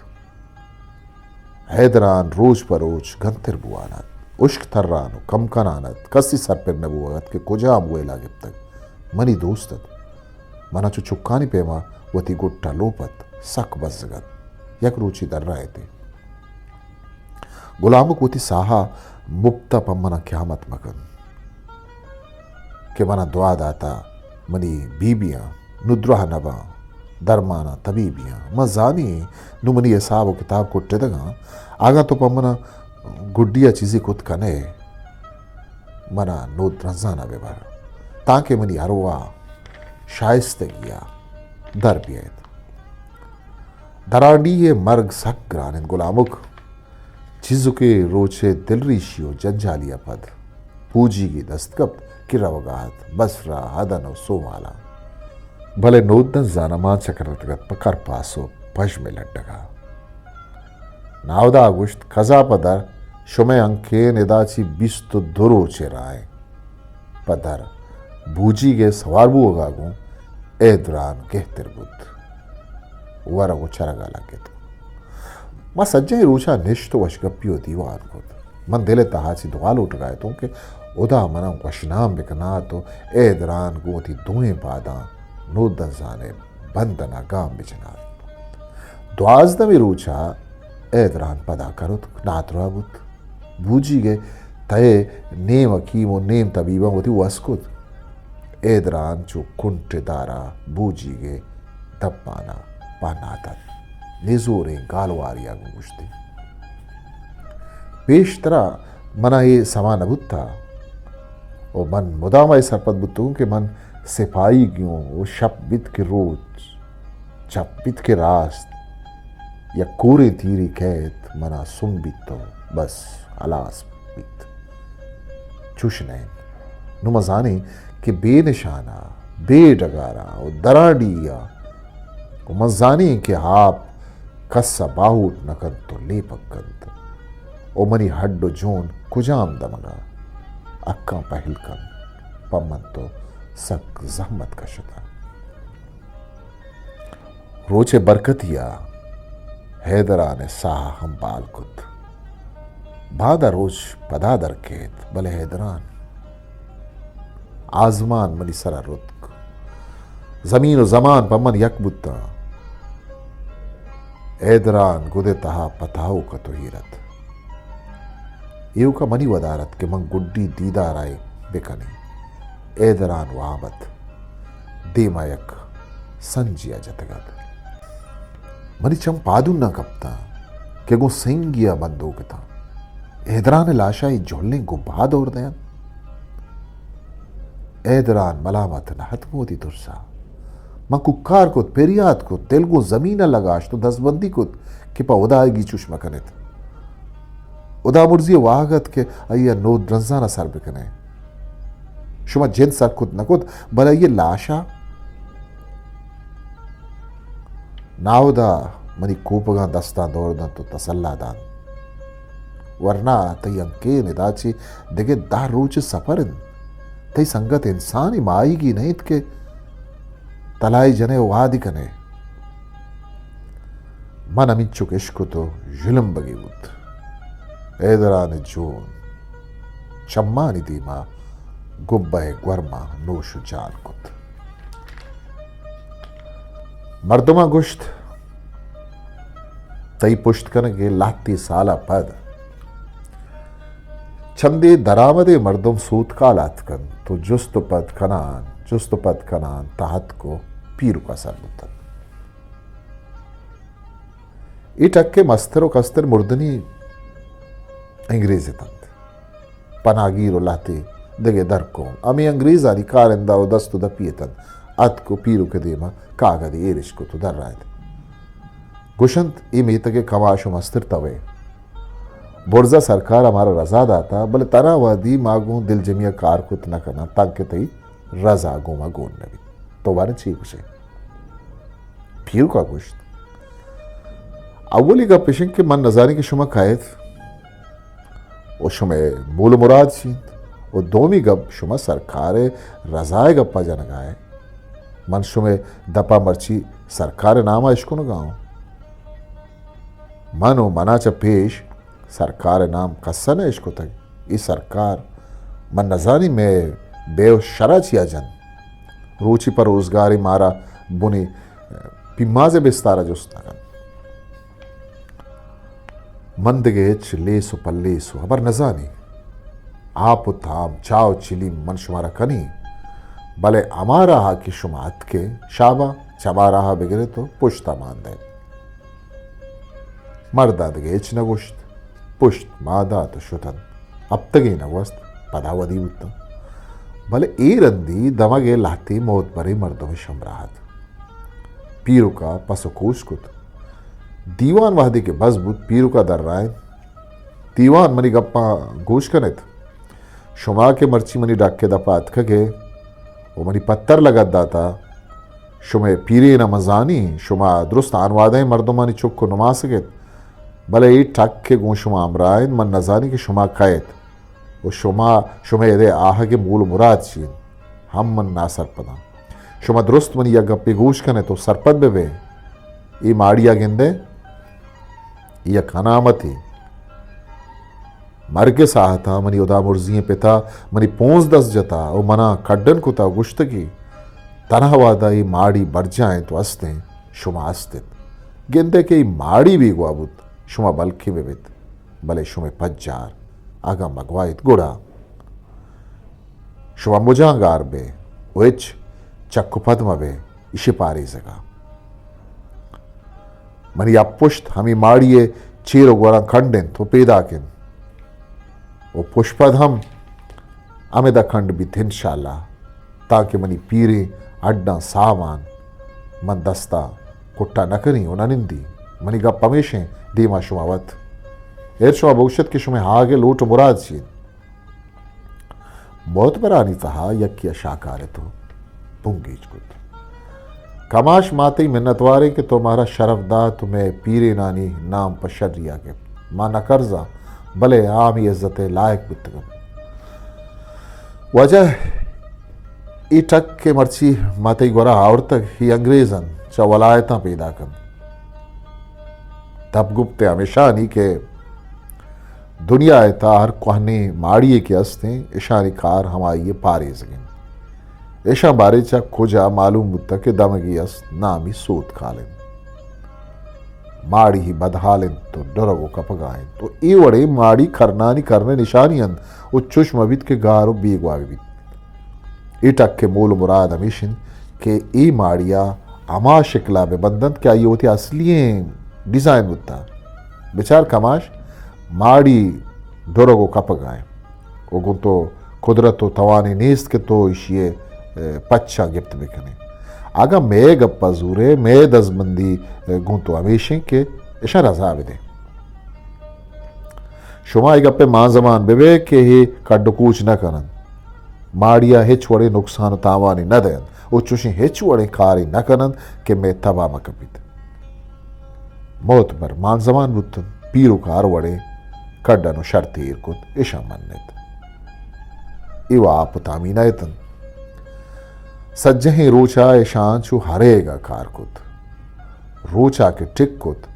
ھیدران روچ پہ روچ گنتر بوان اَت، ھشک تران ءُ کم کنان اَت، کسی سرپد نہ بوگ ءَ اَت کہ کجام ویل ءَ گپتگ۔ منی دوست اَت۔ من ءَ چو چکانی پیم ءَ وتی گٹ ءَ لوپ اَت، سک بزگ اَت۔ یک روچے درائیت ئے۔ گلامک وتی ساہ ءَ مپت ءَ پہ من ءَ قیامت مکن کہ من ءَ دعا داتہ منی بی بیاں نوں دراہ نہ باں، درماناں طبیبیاں۔ من زانی نوں منی حساب ءُ کتاب کٹتگ اَنت۔ اگاں تو پہ من ءَ گڈی ءَ چیزے کت کن ئے، من ءَ نودرنزان ءَ بہ بر، تانکہ منی ارواہ شائستگی ءَ در بیایت۔ درانڈیھی ءِ مرگ سک گران اِنت گلامک۔ چیزکے روچ ءِ دلریشی ءُ جنجالی ءَ پد بوجیگ ءِ دست کپت کہ روگ ءَ اَت بصرہ، ھدن ءُ سومال ءَ۔ بلے نودرنزان ءَ مان چکرتگ اَت پہ کرپاس ءُ پژم ءِ لڈگ ءَ۔ ناھدا ءَ گوشت، کزا پدر، شمئے ھنکین ادا چہ بیست ءُ دو روچ ءِ راہ اِنت۔ پدر بوجیگ ءِ سوار بوگ ءَ گوں ھیدران گھتر بوت، ورگ ءُ چرگ ءَ لگت۔ ما سجہیں روچ ءَ نشت ءُ وشگپی ءُ دیوان کت۔ من دل ءِ تہا چہ دعا لوٹگ ءَ اتوں کہ ھدا من ءَ وشنام بکنات ءُ ھیدران گوں وتی دوئیں پاداں نودرنزان ءِ بندن ءَ گام بجنات۔ دوازدھمی روچ ءَ ھیدران پدا کرت، نادراہ بوت۔ بوجیگ ءِ تہ ءَ نیم حکیم ءُ نیم طبیباں وتی وس کت۔ ھیدران چو کنٹ ءِ دار ءَ بوجیگ ءِ دپان ءَ پہنات اَت۔ نزوریں گالوارے ءَ گوں گوشت ئے، پیشتر ءَ من ءَ اے سما نہ بوتہ ءُ من مدام ءَ اے سرپد بوتگوں کہ من سپاھیگے اوں ءُ شپ بیت کہ روچ، چپ بیت کہ راست، یک کوریں تیرے کئیت من ءَ سمبیت ءُ بس، ہلاس بیت۔ چوش نہ انت۔ نوں ما زانیں کہ بے نشانا، بے ڈگارا و درانڈیہیا و من زانیں کہ آپ کس ء باہوٹ نہ کنت و لیپگ کنت و منی ہڈ و جون کجام دمگا حقاں پہل کنت، پہ من تو سک زحمت کشتہ۔ روچ ء برکتی ء حیدران ء ساہ ہم بال کت۔ باندا روچ پدا در کیت، بلے حیدران آزمان منی سرا رتک۔ زمین و زمان پہ من یک بوتاں۔ ایدران گد ء تہا پہ تاوک ات و ایر ات۔ ایوکا منی ودار ات کہ من گڈی دیدارائے بکنیں۔ ایدران واب ات۔ دیما یک سنجیا جتگ ات۔ منی چم پادوناں کپتاں کہ گوں سنگیا بندوک اتاں۔ ایدران ء لاشا اے جھلیں گبھا دور دیاں۔ ایدران ملامت نہ ات گوں وتی ترسا۔ من کوکار کت، پریات کت، دل گوں زمین ء لگاشت و دزبندی کت کہ پہ ہدائیگی چوش مکنیت۔ ہدا مرزی ء واہگ ات کہ آئی ء نود رنزان ء سر بکنئے۔ شما جند سر کت نہ کت، بلے آئی ء لاشا ناہدا منی کوپگاں دستاں دور دنت و تسلا دنت۔ ورنا تئی ہنکین ادا چہ دگہ دہ روچ سفر انت۔ تئی سنگت انسانی ماہیگی نہ انت کہ تلائی جنئے و وادی کنئے۔ من ہمینچک اشکت و ژلمبگی بوت۔ ایدران جون چمانی دیما گبہ ء گورما نوش و جان کت۔ مردماں گوشت، تئی پشت کنگ ء لہتے سال ء پد چندے درآمدیں مردم سوتکال اتک انت و جست و پد کنان، جست و پد کنان تہ اتک و پیرک ء سر بوت انت۔ اے ٹک ء مستر و کستر مردنی انگریز اتنت۔ پناہگیر و لہتے دگہ در قوم۔ ہمے انگریزانی کارندہ و دست و دپی اتنت۔ اتک و پیرک ء دیما کاگدے ایرش کت و درائینت۔ گوشنت، اے میتگ ء کماش و مستر توئے۔ برزا سرکار ء مارا رضا داتا، بلے تنا وہدی ما گوں دلجمی ء کار کت نہ کناں، تانکہ تئی رضا گوں ما گون نہ بیت۔ تو باریں چی گوشئے؟ پیرک ء گوشت، اولی گپ اش انت کہ من نزانیں کہ شما کئے ات و شمئے مول و مراد چی انت و دومی گپ شما سرکار ء رضا ء گپا جنگا ئے۔ من شمئے دپا مرچی سرکار ء ناما اشکنگا اوں۔ من و منا چہ پیش سرکار ء نام کس ء نہ اشکتگ۔ اے سرکار من نزانیں مئے بے و شرا چیا جنت۔ روچی پہ روزگارے مارا بنی پیماز ء بستار ء جست نہ کنت۔ من دگہ ہچ لیس و پلیس و ہبر نزانیں۔ آپ و تام، چاہ و چلیم من شمارا کنیں، بلے ہما راہ ء کہ شما اتکے، شابا، چما راہ ء بگرے تو پشت ء مان دئے۔ مردا دگہ ہچ نہ گوشت، پشت مان دات و شت انت۔ ہپتگے نہ گوست، پدا ودی بوت انت۔ بلے اے رندی دمگ ء لہتے موتبریں مردم اش ہمراہ ات۔ پیرک ء پس و کوش کت۔ دیوان وہدے کہ بس بوت، پیرک ء درائینت، دیوان، منی گپاں گوش کن ات۔ شما کہ مرچی منی ڈک ء دپ ء اتکگ ئے و منی پتر لگت داتا، شمئے پیرین ء من زانیں، شما درست ہانوادئیں مردمانی چک و نماسگ ات، بلے اے ٹک کہ گوں شما ہمراہ انت، من نزانیں کہ شما کئے ات و شما، شمئے ادء آہگ ء مول و مراد چی انت، ہم من ناسرپداں۔ شما درست منی یک گپے گوش کن ات و سرپد بہ بئے۔ اے ماڑی ء گندئے، اے یک انامتے۔ مرگ ء ساہتاں منی ہدا مرزی ئیں پتا منی پونز دست جتا و منا کڈن کتا و گوشتگی، تنہا وہدا اے ماڑی برجاہ انت و است انت، شما است ات۔ گندئے کہ اے ماڑی بیگواہ بوت، شما بلکیں بہ بیت، بلے شمئے پجار اگاں مگواہیت گڑا شما مجانگار بئے و ہچ چک و پد مہ بئے۔ ایشی پاریزگا منی اپ پشت ہمے ماڑی ء چیر و گوراں کنڈ انت و پیداک انت و پشپد ہم ہمدا کنڈ بیت انشاءاللہ، تانکہ منی پیریں ہڈاں ساہ مان، من دستا کٹا نہ کنی و نہ نندی۔ منی گپ ہمیش انت، دیما شما وت۔ ایر شما بگوشت کہ شمئے ہاگ ءِ لوٹ ءُ مراد چی انت؟ معتبرانی تہا یکے ءَ شاکارت ءُ بنگیج کت۔ کماش، ما تئی منتواریں کہ تو مارا شرف دات ءُ مئے پیرینانی نام پہ شری ءَ گپت۔ ما نہ کرزاں، بلے آ ہمے عزت ءِ لائق بوتگ انت۔ واجہ، اے ٹک کہ مرچی ما تئی گورا آورتگ، اے انگریز انت، چہ ولایتاں پیداک انت۔ دپ گپت ءَ ہمیشانی کہ دنیا ءِ تہا ہر کوہنیں ماڑی یے کہ است انت، اشانی کار ہمائی ءِ پاریزگ انت۔ اشاں باریں چہ کجا معلوم بوتگ کہ دمگے است نامی سوت کال انت۔ ماڑی بدحال انت ءُ ڈرگ ءُ کپگا انت ءُ اے وڑیں ماڑی کرنانی کرن ءِ نشانی انت ءُ چش مہ بیت کہ گار ءُ بیگواہ بہ بیت۔ اے ٹک ءِ مول ءُ مراد ہمیش انت کہ اے ماڑی ءَ ہما شکل ءَ بہ بندنت کہ آئی ءِ وتی اصلی ئیں ڈیزائن بوتہ۔ بچار کماش، ماڑی ڈرگ ءُ کپگا انت ءُ گوں تو قدرت ءُ توانے نیست کہ تو ایشی ءِ، اے، پچاں گپت بہ کن ئے۔ اگاں مئے گپ ءَ زور ئے، مئے دزبندی، اے، گوں تو ہمیش انت کہ اشاں رضا بہ دئے۔ شما اے گپ ءِ مانزمان بہ بئے کہ اے کڈ ءُ کوچ نہ کن انت، ماڑی ءَ ہچ وڑیں نقصان ءُ تاوانے نہ دئینت ءُ چوشیں ہچ وڑیں کارے نہ کن انت کہ مئے تب ءَ مہ کپیت۔ معتبر مانزمان بوت انت، پیرک ءَ ہر وڑیں کڈن ءُ شرطے ایر کت، اشاں منت۔ اے واب ءُ تامین ءَ ات انت۔ سجہیں روچ ءَ اشاں چو ہریگ ءَ کار کت۔ روچ ءَ کہ ٹک کت،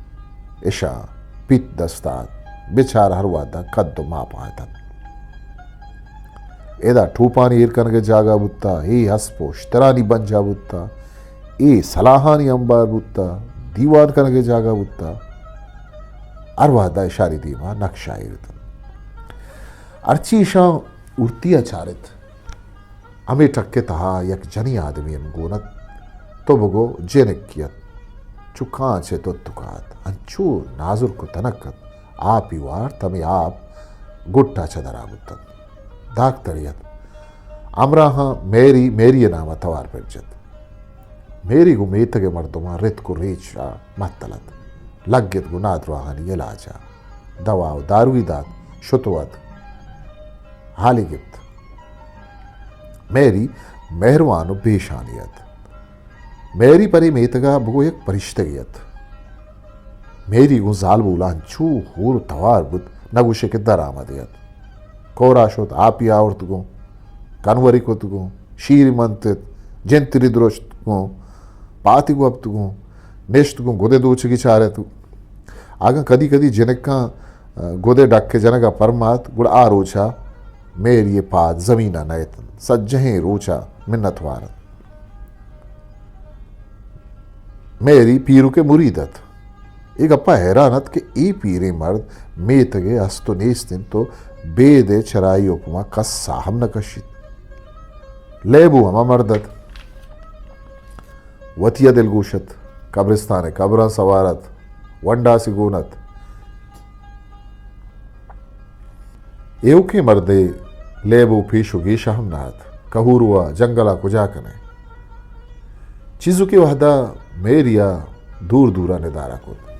اشاں پیت دست ءَ ات، بچار ہر وہد ءَ کد ءُ ماپ ءَ اتنت۔ ادا ٹوپانی ایر کنگ ءِ جاگہ بوتہ، اے اسپ ءُ شترانی بنجاہ بوتہ، اے سلاہانی امبار بوتہ، دیوان کنگ ءِ جاگہ بوتہ۔ ہر وہد ءَ اشانی دیم ءَ نقشہ ایر اتنت۔ ہرچی اشاں ہورتی ءَ چارت، ہمے ٹک ءِ تہا یک جنیں آدمے ہم گون ات، تو بگو جنکے ات، چو کانچ ءِ تتک ءَ ات، انچو نازرک ءُ تنک ات، آپی وارت، ہمے آپ گٹ ءَ چہ درا بوت انت۔ داکترے ات، ہمراہاں میری، میری ءِ نام ءَ توار پر جت۔ میری گوں میتگ ءِ مردماں رتک ءُ ریچ ءَ مہتل ات، لگت گوں نادراہانی علاج ءَ، دوا ءُ داروی دات، شت ءُ اتک، حالی گپت۔ میری مہروان ءُ بے شانے ات۔ میری پرے میتگ ءَ بگو یک پرشتگے ات۔ میری گوں زالبولاں انچو ہور ءُ توار بوت، نہ گوشے کہ درآمدے ات۔ کور ءَ شت، آپی آورت گوں، کنوری کت گوں، شیری منت ات، جنتری درشت گوں، پاتی گوپت گوں، نشت گوں، گدے دوچگی چارت۔ اگاں کدی کدی جنکاں، ءَ، گدے ڈک ءِ جنگ ءَ پرمات، گڑا آ روچ ءَ میری ءِ پاد زمین ءَ نہ اتنت۔ سجہیں روچ ءَ منتوار ات۔ میری پیرک ءِ مرید ات۔ اے گپ ءَ حیران ات کہ اے پیریں مرد میتگ ءَ ہست ءُ نیست انت ءُ بید ءِ چرائی حکم ءَ کس ساہ ہم نہ کشیت۔ لیبو ہما مرد ات۔ وتی ءَ دلگوش ات، قبرستان ءِ قبراں سوار ات، ونڈاسی گون ات۔ ایوکیں مردے لیبو پیش ءُ گیش ءَ ہم نہ ات۔ کہورو ءَ جنگل ءَ کجا کن ئے؟ چیزوکیں وہد ءَ میری ءَ دور دور ءَ ندارہ کت۔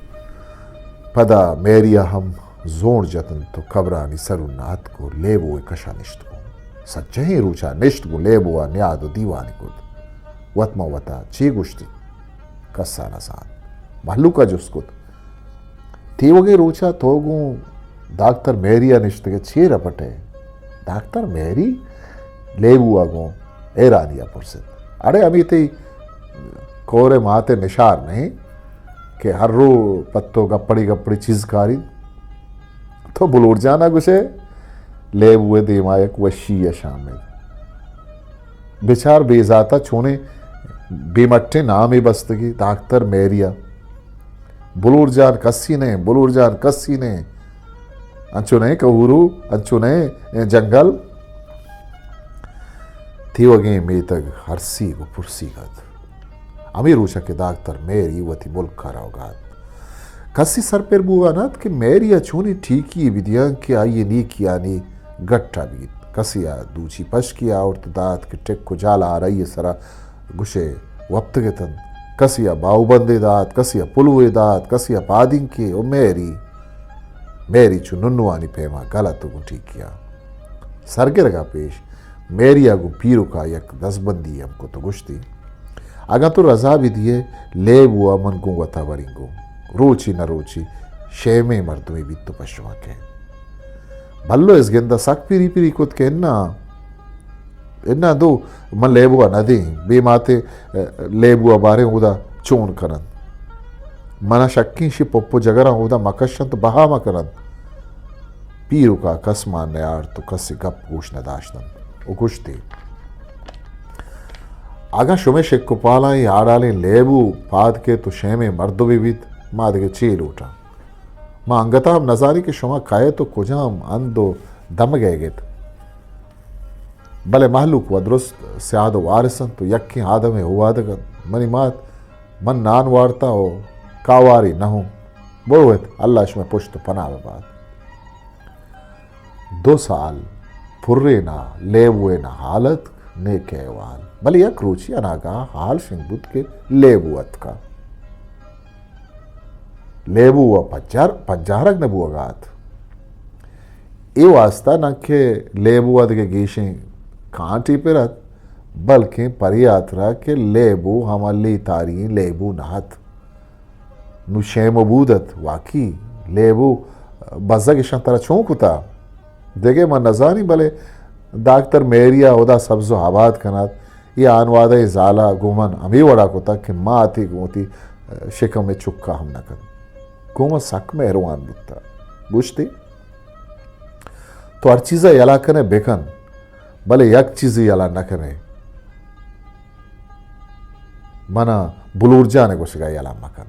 پدا میری ءَ ہم زونڈ جت انت ءُ قبرانی سرون ءَ اتک ءُ لیبو ءِ کش ءَ نشت گوں۔ سجہیں روچ ءَ نشت گوں لیبو ءَ نیاد ءُ دیوانے کت۔ وت ماں وت ءَ چے گوشتی؟ کس ءَ نہ زانت۔ مہلوک ءَ جست کت، تیوگیں روچ ءَ تو گوں داکتر میری ءَ نشتگ ئے، چے رپٹ ئے؟ داکتر میری؟ لیبو ءَ گوں حیرانی ءَ پرست۔ اڑے ہمے تئی کور ءِ مات ءِ نشار نہ انت کہ ہر رو پہ تو گپڑی گپڑی چیز کاری؟ تو بلور جان ءَ گوش ئے؟ لیبو ءِ دیم ءَ یک وشی ءَ شامل۔ بچار بے ذات ءَ چونیں بے مٹیں نامے بستگی، داکتر میری ءَ۔ بلور جان کسی نہ، بلور جان کسی نہ۔ انچو نہ کہورو، انچو نہ جنگل۔ تیوگیں میتگ ہرسیگ ءُ پرسیگ ات۔ ہمے روچ ءَ کہ داکتر میری وتی ملک ءَ روگ ءَ ات، کسی سرپر بوگ ءَ نہ ات کہ میری ءَ چونیں ٹیکی یے بدیاں کہ آئی ءِ نیکیانی گٹ ءَ بیت۔ کسی ءَ دوچی پشکی آورت دات کہ ٹک ءُ جال آرائی ءِ سرا گوشے وپتگ اتنت، کسی ءَ باہوبندے دات، کسی ءَ پلوے دات، کسی ءَ پادینکے ءُ میری۔ میری چو ننوانی پیما گل ات و گوں ٹیکیا سرگرگا پیش میریا گوں پیرکا یک دزبندی ہم کت و گوشتی، اگاں تو رضا بہ دیئے، لیبوا من گوں وتا بریں گوں۔ روچی نہ روچی شیمیں مردمے بیت و پہ شما کئیت۔ بلو ازگندا سک پیری پیری کت کہ اناں، اناں دو من لیبوا نہ دیں، بے ماتے، ء، لیبوا باریں اودا چون کننت۔ منا شکیں شی پپ و جگراں اودا مکشنت و بہا مکننت۔ پیرکا کس مان نیارت و کسی گپ گوش نداشتنت و گوشتی، اگاں شمے شک و پالاں اے آڑالیں لیبو پاد کیت و شیمیں مردمے بیت، ما دگہ چے لوٹاں؟ ما انگتا ہم نزانیں کہ شما کئیت و کجام ہند و دمگئیگ ات۔ بلے مہلوک و درست سیاد و وارث انت و یکیں آدمے ہوادگ انت۔ منی مات، من نان وارتا و کاواری نہ اوں۔ بروت، اللہ شمئے پشت و پناہ ببات۔ دو سال پرین ء لیبوئے نہ حال اتک، نیکہ احوال۔ بلے یک روچی اناگاہ حال شنگ بوت کہ لیبو اتکا۔ لیبو و پجار، پجارگ نہ بوگا ات۔ اے واسطہ نہ کہ لیبو ء دگہ گیشیں کانٹے پر ات، بلکیں پرے ہاترا کہ لیبو ہما لیتاری لیبو نہ ات۔ نوں شیم و بود ات، واقعی لیبو بزگ اشاں ترا چون کتا؟ دگہ من نزانیں، بلے داکتر میریا ہدا سبز و آباد کنات، اے آنوادہ ء زالا گوں من ہمے وڑا کتگ کہ ماتے گوں وتی شکم ء چکا ہم نہ کنت۔ گوں من سک مہروان بوتگ۔ گوشتی، تو ہر چیزا یلا کنے بکن، بلے یک چیزے یلا نہ کنے، منا بلور جان ء گوشگا یلا مکن۔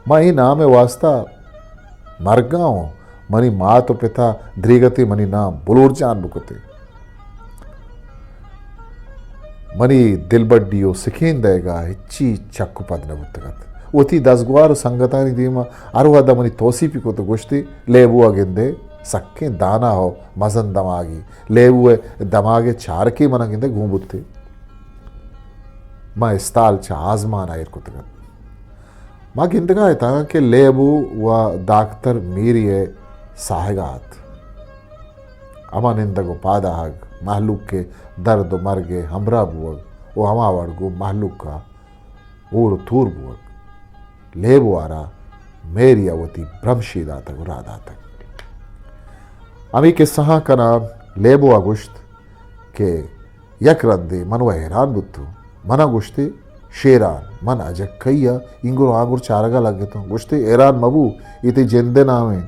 ما اے نام ء واسطہ مرگا اوں، منی مات و پتا دریگتے منی نام بلور جان بکتے۔ منی دلبڈی و سکین دئیگا ہچی چک و پد نہ بوتگ ات۔ وتی دزگوار و سنگتانی دیما ہر وہدا منی توسیپی کت و گوشتی، لیبو ء گندے سکیں دانا و مزن دماگی، لیبو ء دماگ ء چارکے منا گندے گون بوتے۔ ما استال چہ آزمان ء ایر کتگ ات۔ ما گندگا اتاں کہ لیبو و داکتر میری ء ساہگا ات۔ ہما نندگ و پاداہگ، مہلوک ء درد و مرگ ء ہمراہ بوگ و ہما وڑ گوں مہلوک ء ہور و تور بوگ۔ لیبو ء را میری ء وتی برمشے داتگ و راہ داتگ۔ ہمے کسہاں کنان لیبو ء گوشت کہ یک رندے من و حیران بوتوں۔ منا گوشتے، شیران، من اجکئی ء اینگر و آنگر چارگا لگتوں۔ گوشتے، حیران مبو، اے تئی جند ء نام انت۔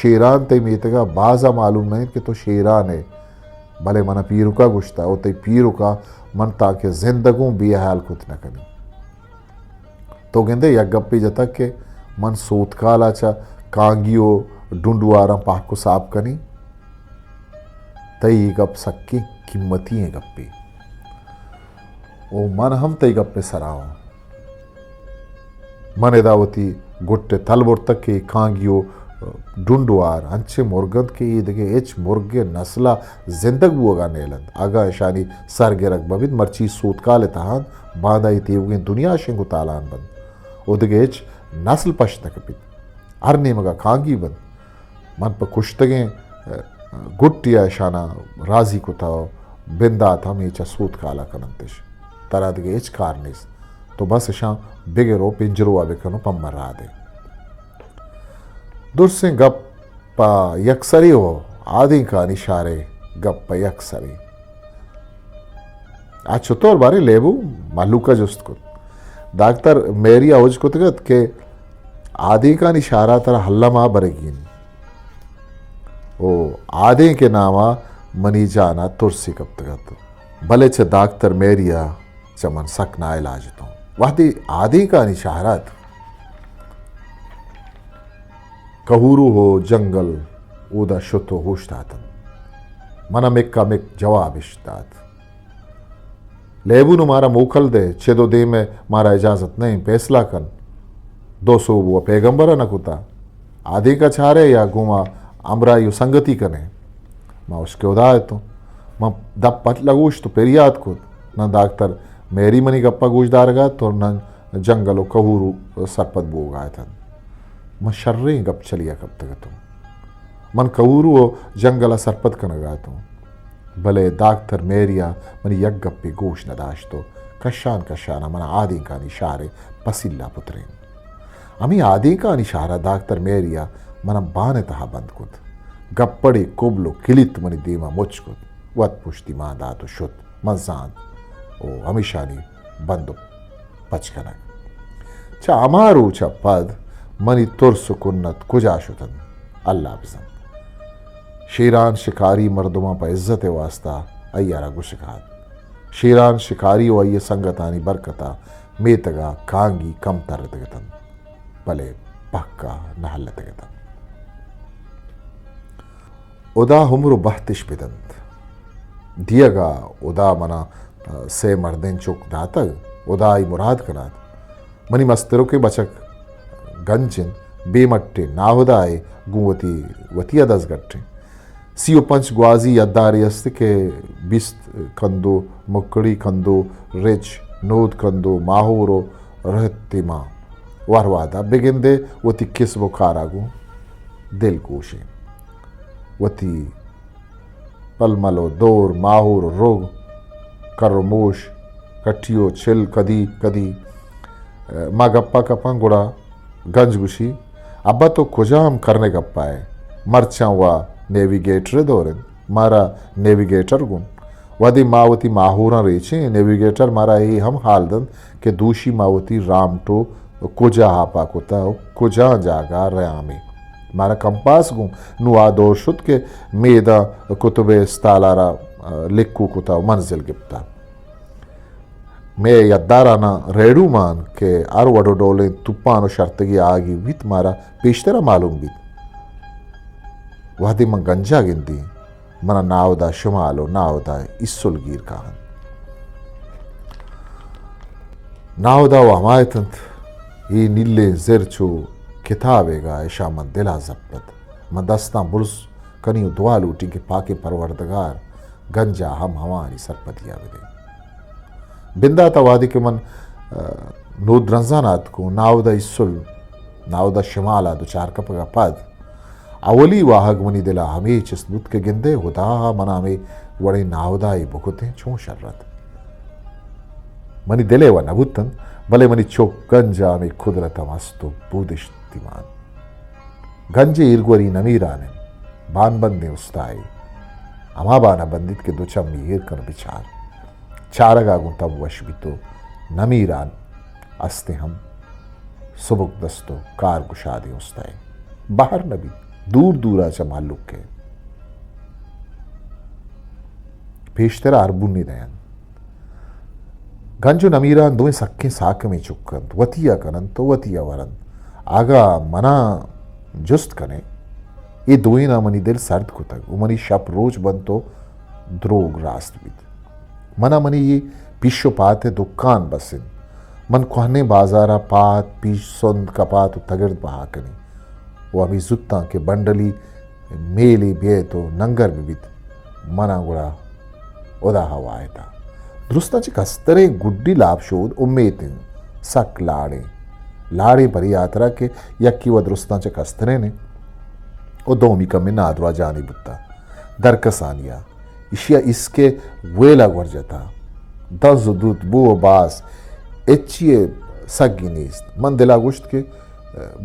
شیران تئی میتگا بازا معلوم نہ انت کہ تو شیران ئے۔ بلے منا پیرکا گوشتا، او تئی پیرکا من تانکہ زندگوں بے حیال کت نہ کنی۔ تو گندے یک گپے جتگ کہ من سوتکالا چہ کانگی و ڈنڈواراں پہک و ساپ کنی۔ تئی اے گپ سکیں قیمتی ئیں گپے۔ او من ہم تئی گپ ء سرا آں۔ من ادا وتی گٹ ء تل برتگ کہ اے کانگی و ڈنڈوار انچیں مرگ انت کہ اے دگہ ہچ مرگ ء نسل ء زندگ بوگ ء نیل انت۔ اگاں اشانی سر گرگ بہ بیت، مرچی سوتکال ء تہا انت، باندا اے تیوگیں دنیا شنگ و تالان بنت و دگہ ہچ نسل پشت نہ کپیت۔ ہر نیمگ ء کانگی بنت۔ من پہ کشتگیں، ء، گٹی ء اشاناں رازی کتا و بندات ہم اے چہ سوتکال ء کننتش۔ ترا دگہ ہچ کار نیست۔ تو بس اشاں بگر و پنجروا بکن و پہ من راہ دے۔ درسیں گپ پہ یک سرے و آدینکانی شارے گپ پہ یک سرے۔ آ چطور باریں لیبو؟ مہلوک ء جست کت۔ داکتر میری ء ہج کتگ ات کہ آدینکانی شارا ترا الما برگی انت۔ او آدینک ء نام ء منی جان ء ترسے کپتگ ات۔ بلے چہ داکتر میری ء چہ من سک ناعلاج اتوں۔ وہدے آدینکانی شہر ات، کہورو ہو جنگل اودا شت و ہوش داتن۔ من ء مکا مک جواب اش دات۔ لیبو نوں مارا موکل دے، چد و دیم ء مارا اجازت نہ انت، پیسلہ کن۔ دو سوب و پیغمبر ء نہ کتا۔ آدینک ء چارے یا گوں ما ہمراہی و سنگتی کنے؟ ما اشکے ہدا اتوں۔ من دپ پٹ لگوشت و پریات کت۔ نہ داکتر میری منی گپ ء گوش دارگ ء ات و نہ جنگل و کہور و سرپد بوگ ء اتنت۔ من شریں گپ چلی ء کپتگ اتوں۔ من کہورو ءُ جنگل ءَ سرپد کنگ ءَ اتوں، بلے داکتر میری ءَ منی یک گپے گوش نہ داشت ءُ کشان کشان ءَ من ءَ آدینکانی شہر ءِ پسیل ءَ پترینت۔ ہمے آدینکانی شہر ءَ داکتر میری ءَ من ءَ بان ءِ تہا بند کت۔ گپڑے کبل ءُ کلیت منی دیم ءَ مچ کت۔ وت پشتی مان دات ءُ شت۔ من زانت ءُ ہمیشانی بند ءُ پچ کنگ۔ چہ ہما روچ ءَ پد منی ترس ءُ کنت کجا شت انت، اللہ بزانت۔ شیران شکاری مردماں پہ عزت ءِ واستا آئی ءَ را گوشگ ءَ ات۔ شیران شکاری ءُ آئی ءِ سنگتانی برکت ءَ میتگ ءَ کانگی کم ترتگ اتنت، بلے پہک ءَ نہ ہلتگ اتنت۔ ہدا عمر ءُ بہتش بدنت۔ دیگ ءَ ہدا من ءَ سے مردین چک داتگ، ہدا آئی مراد کنات۔ منی مسترکیں بچک گنج انت، بے مٹیں ناہدائے گوں وتی، وتی ءَ دزگٹ انت۔ سی ءُ پنچ گوازی یدارے است کہ بیست کندو، مکڑی کندو، رچ، نود کندو، ماہور ءُ رہتی ما وہرواد ءَ بگندے وتی کسب ءُ کار ءَ گوں دلگوش انت۔ وتی پلمل ءُ دور، ماہور ءُ روگ، کر ءُ موش، کٹی ءُ چل کدی کدی، اے، ما گپ ءَ کپاں گڑا گنج گوشی، ابا تو کجام کرن ءِ گپ ءَ ئے؟ مرچاں وا نیویگیٹر ءِ دور انت، مارا نیویگیٹر گون۔ وہدے ما وتی ماہوراں ریچیں، نیویگیٹر مارا اے ہم حال دنت کہ دوشی ما وتی رامٹو کجا آپا کتہ ءُ کجا جاگہ ءَ رہامیں۔ مارا کمپاس گوں۔ نوں آ دور شت کہ میداں کتب ءِ استال ءَ را، آ، لکو کتہ ءُ منزل گپتہ۔ مئے یداراناں ریڈو مان کہ ہر وڑ ءُ ڈولیں توپان ءُ شرتگی آگی بیت، مارا پیشترا معلوم بیت۔ وہدے من گنجا گندیں، منا ناہدا شمال ءُ ناہدا ایسل گیر کاہنت۔ ناہدا و ہما اتنت، اے نیلیں زر چو کتابے گا، اشاں من دلا زپت۔ من دستاں بلز کنی و دعا لوٹی کہ پاکیں پروردگار گنجا ہم ہمانی سرپدیا بدے۔ بنداتا وہدے کہ من، آ، نودرنزان آتکوں، ناہدا ایسل، ناہدا شمالا دچار کپگا پد، اولی واہگ منی دلا ہمے چست بوت کہ گندئے ہدا منا ہمے وڑیں ناہدائے بکتیں چون شر ات۔ منی دلے و نبوتنت، بلے منی چک گنجا ہمے قدرت ہم است و بودشتی مان۔ گنجے ایرگوری نمیران انت، بان بندیں استائے۔ ہما بانا بندیت کہ دو چمی ایر کن و بچار۔ چارگا گوں تب وش بیت و نمیران استیں ہم سبک دست و کار گشادیں استائے۔ بہر نہ بیت، دور دورا چہ مہلوک ء پیشترا ہر بنی دئینت۔ گنج و نمیران دوئیں سکیں ساکمیں چک انت، وتیا کننت و وتیا ورنت۔ اگاں منا جست کنے، اے دوئیناں منی دل سرد کتگ و منی شپ روچ بنت و دروگ راست بیت۔ منا منی اے پیش و پات ء دکان بس انت۔ من کوہنیں بازار ء پات، پیش، سند، کپات و تگرد بہا کنیں و ہمے زوتاں کہ بنڈلی میلے بیت و ننگر بہ بیت، منا گڑا ہدا ہوایت ء درستاں چہ کستریں گڈی لاپ شود امیت انت۔ سک لاڑیں، لاڑیں پری ہاترا کہ یکے و درستاں چہ کستریں انت و دومی کمے نادراہ جانی بوتا۔ درکسانی ء ایشی ء ایسکے ویل ء گور جتا۔ دز و دوت، بو و باس، ہچی ء سگی نیست۔ من دل ء گوشت کہ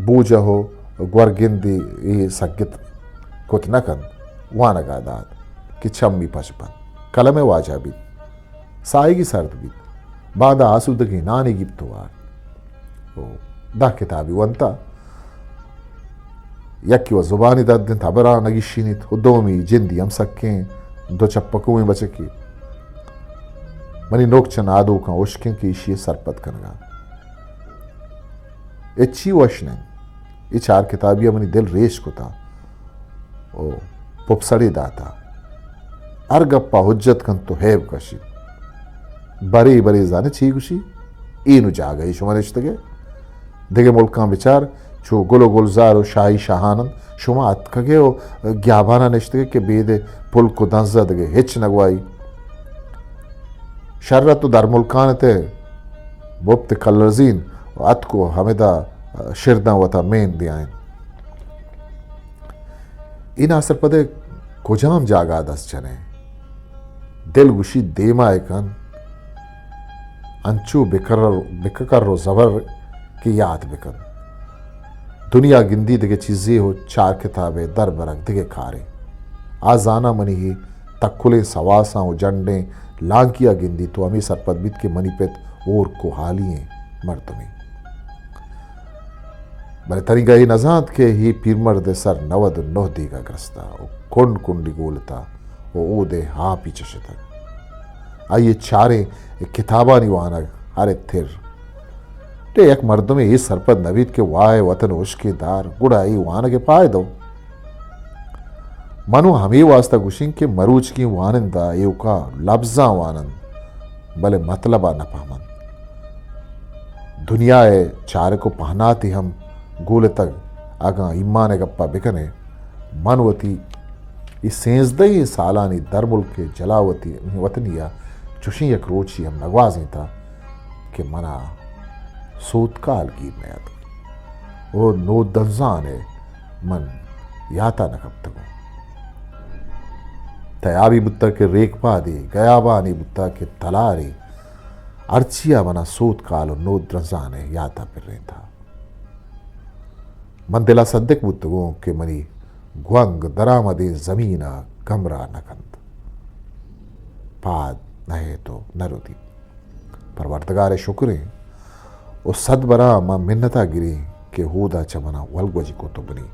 بوجہ و گورگندی اے سگت کت نہ کنت، وانگ ء دات کہ چمی پچ بنت، قلم ء واجہ بیت، ساہگی سرد بیت، باندا آسودگیں نانے گیپت و وارت۔ و دہ کتابی ونتا۔ یکے و زبانی درد انت، ہبرا نگیشینیت، و دومی جندی ہم سکیں دو چپکویں بچکے۔ منی نوک چہ نادوکاں ہشکیں کہ ایشی ء سرپد کنگا ہچی وش نہ انت۔ اے چار کتابی ء منی دل ریش کتا و پپسڑے داتا۔ ہر گپ ء حجت کنت و ہیب کشیت۔ برے برے زانے چی گوشی؟ اے نو جاگہے شما نشتگے؟ دگہ ملکاں بچار، چو گل و گلزار و شاہی شاہان انت۔ شما اتکگے و گیابانا نشتگے کہ بید پلک و دنزا دگہ ہچ نگوائی۔ شر ات و در ملکان ات، بپت کلرزین و اتک و ہمدا شرداں وتا مین دیائین۔ اے ناسرپد ءَ کجام جاگہ ءَ دست جن ئے؟ دل گوشی دیما ءَ کن، انچو بکر، بککر و زبر کہ یات بکن۔ دنیا گندی دگہ چیزے و چار کتاب ءِ در برگ دگہ کارے۔ آ زاناں منی اے تکلیں سواساں و جنڈیں لانکی ءَ گندیت و ہمے سرپد بیت کہ منی پت ہورک و ہالی ئیں مردمے۔ بلے تنیگا اے نزانت کہ اے پیرمرد ءِ سر نود و نہ دیگا گرستا و کنڈ کنڈی گولتا و اودے ہاپی چشتگ۔ آئی ءِ چاریں کتابانی وانگ ہر تر۔ ٹے یک مردمے اے سرپد نہ بیت کہ وائے وطن ہشکیں دار، گڑا اے وانگ ءِ پائدہ؟ من و ہمے واسطہ گوشیں کہ مروچیگیں وانندہ ایوکا لبزاں وانند، بلے مطلب ءَ نہ پہمنت۔ دنیا ءِ چارک و پہناتے ہم گولتگ۔ اگاں ایمان ءِ گپا بکن ئے، من وتی اے سینزدہیں سالانی درملک ءِ جلا وتی، وطنی ءَ چوشیں یک روچے ہم نہ گوازینتا کہ منا سوتکال گیر نیاتک و نودرزان ءَ من یاتا نہ کپتگوں۔ تیابی بوتگ کہ ریکپادے، گیابانی بوتگ کہ تلارے، ہرچیا منا سوتکال و نودرزان ءِ یاتا پرینتا۔ من دلا سدک بوتگوں کہ منی گونگ درآمدیں زمین ءَ گمراہ نہ کنت، پاد نہ ایت و نہ ردیت۔ پروردگار ءِ شکریں و صد براں ما منتا گریں کہ اودا چہ منا ولگوجی کت و بنی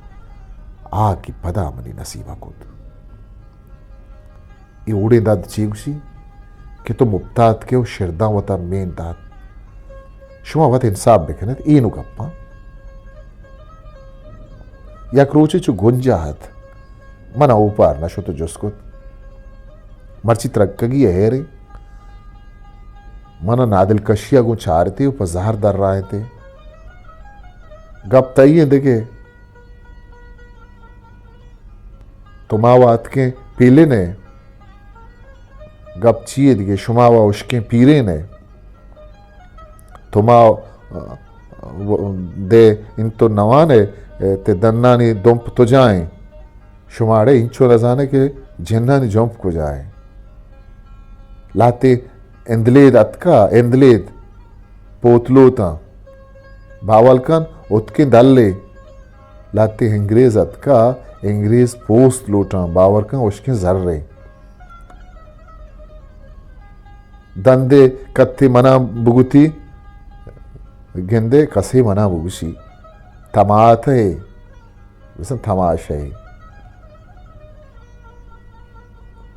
آ کہ پدا منی نصیبا کت۔ اے اوڑیں داد چے گوشی کہ تو مپتا اتکے و شرداں وتا مین دات؟ شما وت انصاف بکنت، اے نو گپاں۔ یک روچے چو گنجا ات، منا اوپار نہ شت و جست کت، مرچی ترکگی ءَ ہیریں؟ منا نادلکشی ءَ گوں چارتے و پہ زہر درائینتے۔ گپ تئی ایں دگہ۔ تو ما و اتکیں پیلن ءَ۔ گپ چی ئے دگہ؟ شما و ہشکیں پیرین ءَ۔ تو ما، ءَ، و-، دے انت و نوان ءَ، تے دنانی دمپ تو جائیں۔ شماڑے انچو نزانے کہ جنانی جمپ کجا ایں۔ لہتے اندلید اتکا، اندلید پوتلوتاں۔ باول کن اتکیں دلے۔ لہتے انگریز اتکا، انگریز پوست لوٹاں، باور کن ہشکیں زرے۔ دندے کتے منا بگوتی، گندے کسے منا بگوشی۔ تماتے۔ بزاں تماشائی۔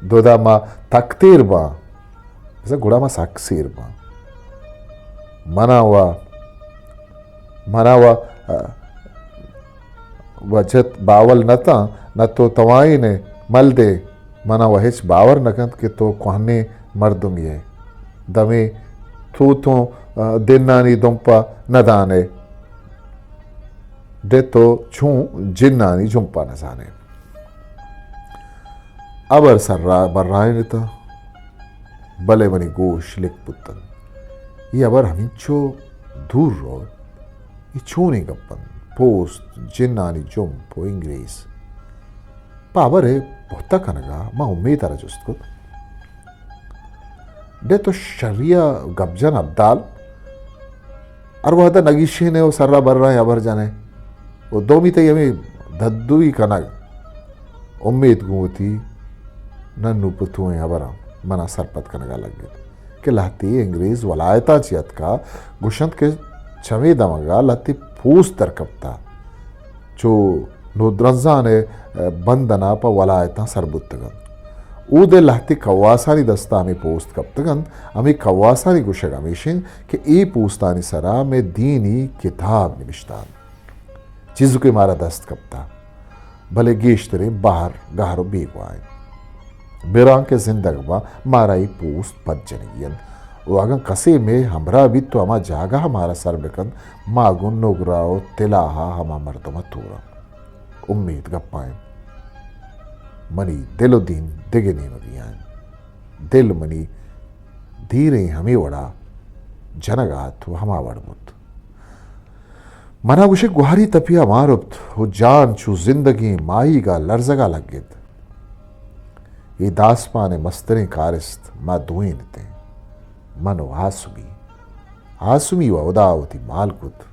دودا ما تک تیر باں، بزاں گڑا ما سک سیر باں۔ منا و، منا و، ءَ، و جت باول نہ تاں، نہ تو توائین مل دے۔ منا و ہچ باور نہ کنت کہ تو کوہنیں مردمے ئے۔ دمے تو تو، ءَ، دنانی دمپا نہ دانے۔ دے تو چون جنانی جمپا نہ زانے۔ ابر سرا برائینتا، بلے منی گوش لک بوتن۔ اے ابر ہمینچو دور روت۔ اے چونیں گپ انت؟ پوست، جنانی جمپ و انگریز۔ پہ ہبرے پہتہ کنگا ما امیت ءَ را جست کت۔ بے تو شری ءَ گپ جن ابدال، ہر وہد ءَ نگیشین ئے و سرا برائیں ہبر جن ئے و دومی تئی ہمے ددوی کنگ۔ امیت گوں وتی ننو پتوئیں ہبراں منا سرپد کنگا لگت۔ کہ لہتے انگریز ولایتاں چہ اتکا، گوشنت کہ چمے دمگا لہتے پوست در کپتا، چو نودرنزان ءِ بندنا پہ ولایتاں سر بوتگ انت۔ اود ءَ لہتے کواسانی دستا ہمے پوست کپتگ انت۔ ہمے کواسانی گوشگ ہمیش انت کہ اے پوستانی سرا مئے دینی کتاب نبشتہ انت۔ چیزکے مارا دست کپتا، بلے گیشتریں بہر گہر و بیگواہ انت۔ براں کہ زندگ باں، مارا اے پوست پد جنگی انت و اگاں کسے مئے ہمراہ بیت و ہما جاگہ ءَ مارا سر بکنت، ما گوں نگرہ و تلاہ ءَ ہما مردم ءَ توراں۔ امیت گپا انت۔ منی دل و دین دگہ نیمگی ءَ انت۔ دل منی دیریں ہمے وڑا جنگ ءَ ات و ہما وڑ بوت۔ منا گوشے گوہاری تپیا مارپت و جان چو زندگیں ماہیگا لرزگا لگت۔ اے داسمان مستریں کارست ما دوئین اتیں، من و آسمی۔ آسمی و ہدا وتی مال کت۔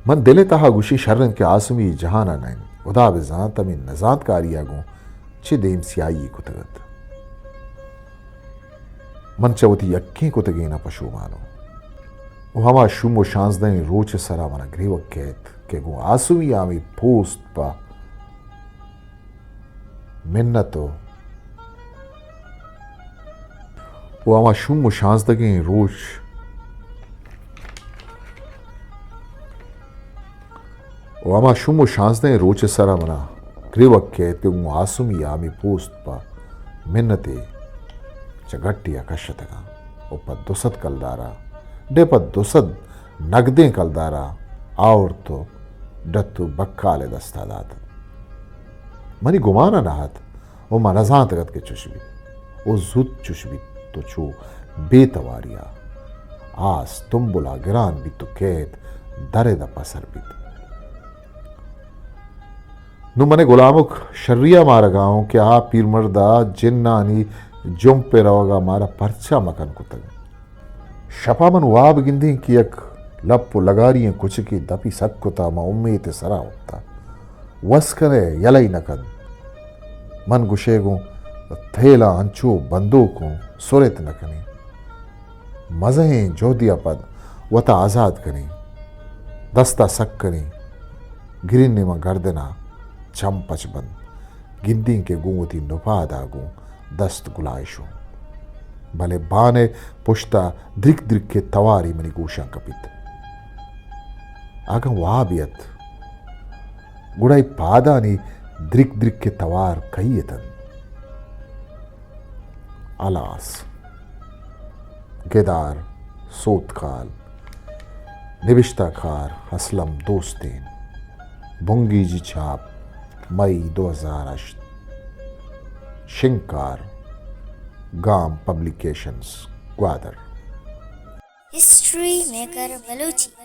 من دل ء تہا گوشی، شر انت کہ آسمی جہان ء نہ انت۔ ہدا بہ زانت ہمے نزانتکاری ء گوں چے دیم سیاہی کتگ ات۔ من چہ وتی یکیں کتگین ء پشومان اوں۔ و ہما شوم و شانزدہیں روچ ء سرا منا گریوگ کیت کہ گوں آسمی ء ہمے پوست پہ منت و، و ہما شوم و شانزدگیں روچ، و ہما شوم و شانزدہیں روچ ء سرا منا گریوگ کیت کہ گوں آسمی ء ہمے پوست پہ منتے چہ گٹی ء کشتگاں و پہ دو سد کلدارا، ڈے پہ دو سد نگدیں کلدارا آورت و ڈت و بکال ء دستا دات۔ منی گمان ء نہ ات و من نزانتگ ات کہ چش بیت و زوت چش بیت و چو بے تواری ء آس تمبل ء گران بیت و کیت در ء دپ ء سر بیت۔ نوں من ء گلامک شری ء مارگا اوں کہ آ پیرمرد ء جنانی جمپ ء روگ ء مارا پرچا مکن کتگ۔ شپا من واب گندیں کہ یک لپ و لگاری ئیں کچکے دپی سک کتا، ما امیت ء سرا وپتا۔ وس کن ئے یلہ ئی نہ کنت۔ من گشئے گوں تھیلاں انچو بندوک اوں سرت نہ کنیں۔ مزہیں جہدیا پد وتا آزاد کنیں۔ دستا سک کنیں۔ گرین نیماں گردنا چم پچ بنت۔ گندیں کہ گوں وتی نپادا گوں دست گلائیش اوں۔ بلے بان ء پشت ء درک درک ء توارے منی گوشاں کپیت۔ اگاں وابے ات، گڑا اے پادانی درک درک ء توار کئی اتنت؟ ہلاس! گدار، سوتکال، نبشتہ کار اسلم دوستین، بنگیجی چھاپ، مئی دو ہزار ہشت، شنگکار، گام پبلیکیشنز، گوادر۔ ہسٹری میکر بلوچی۔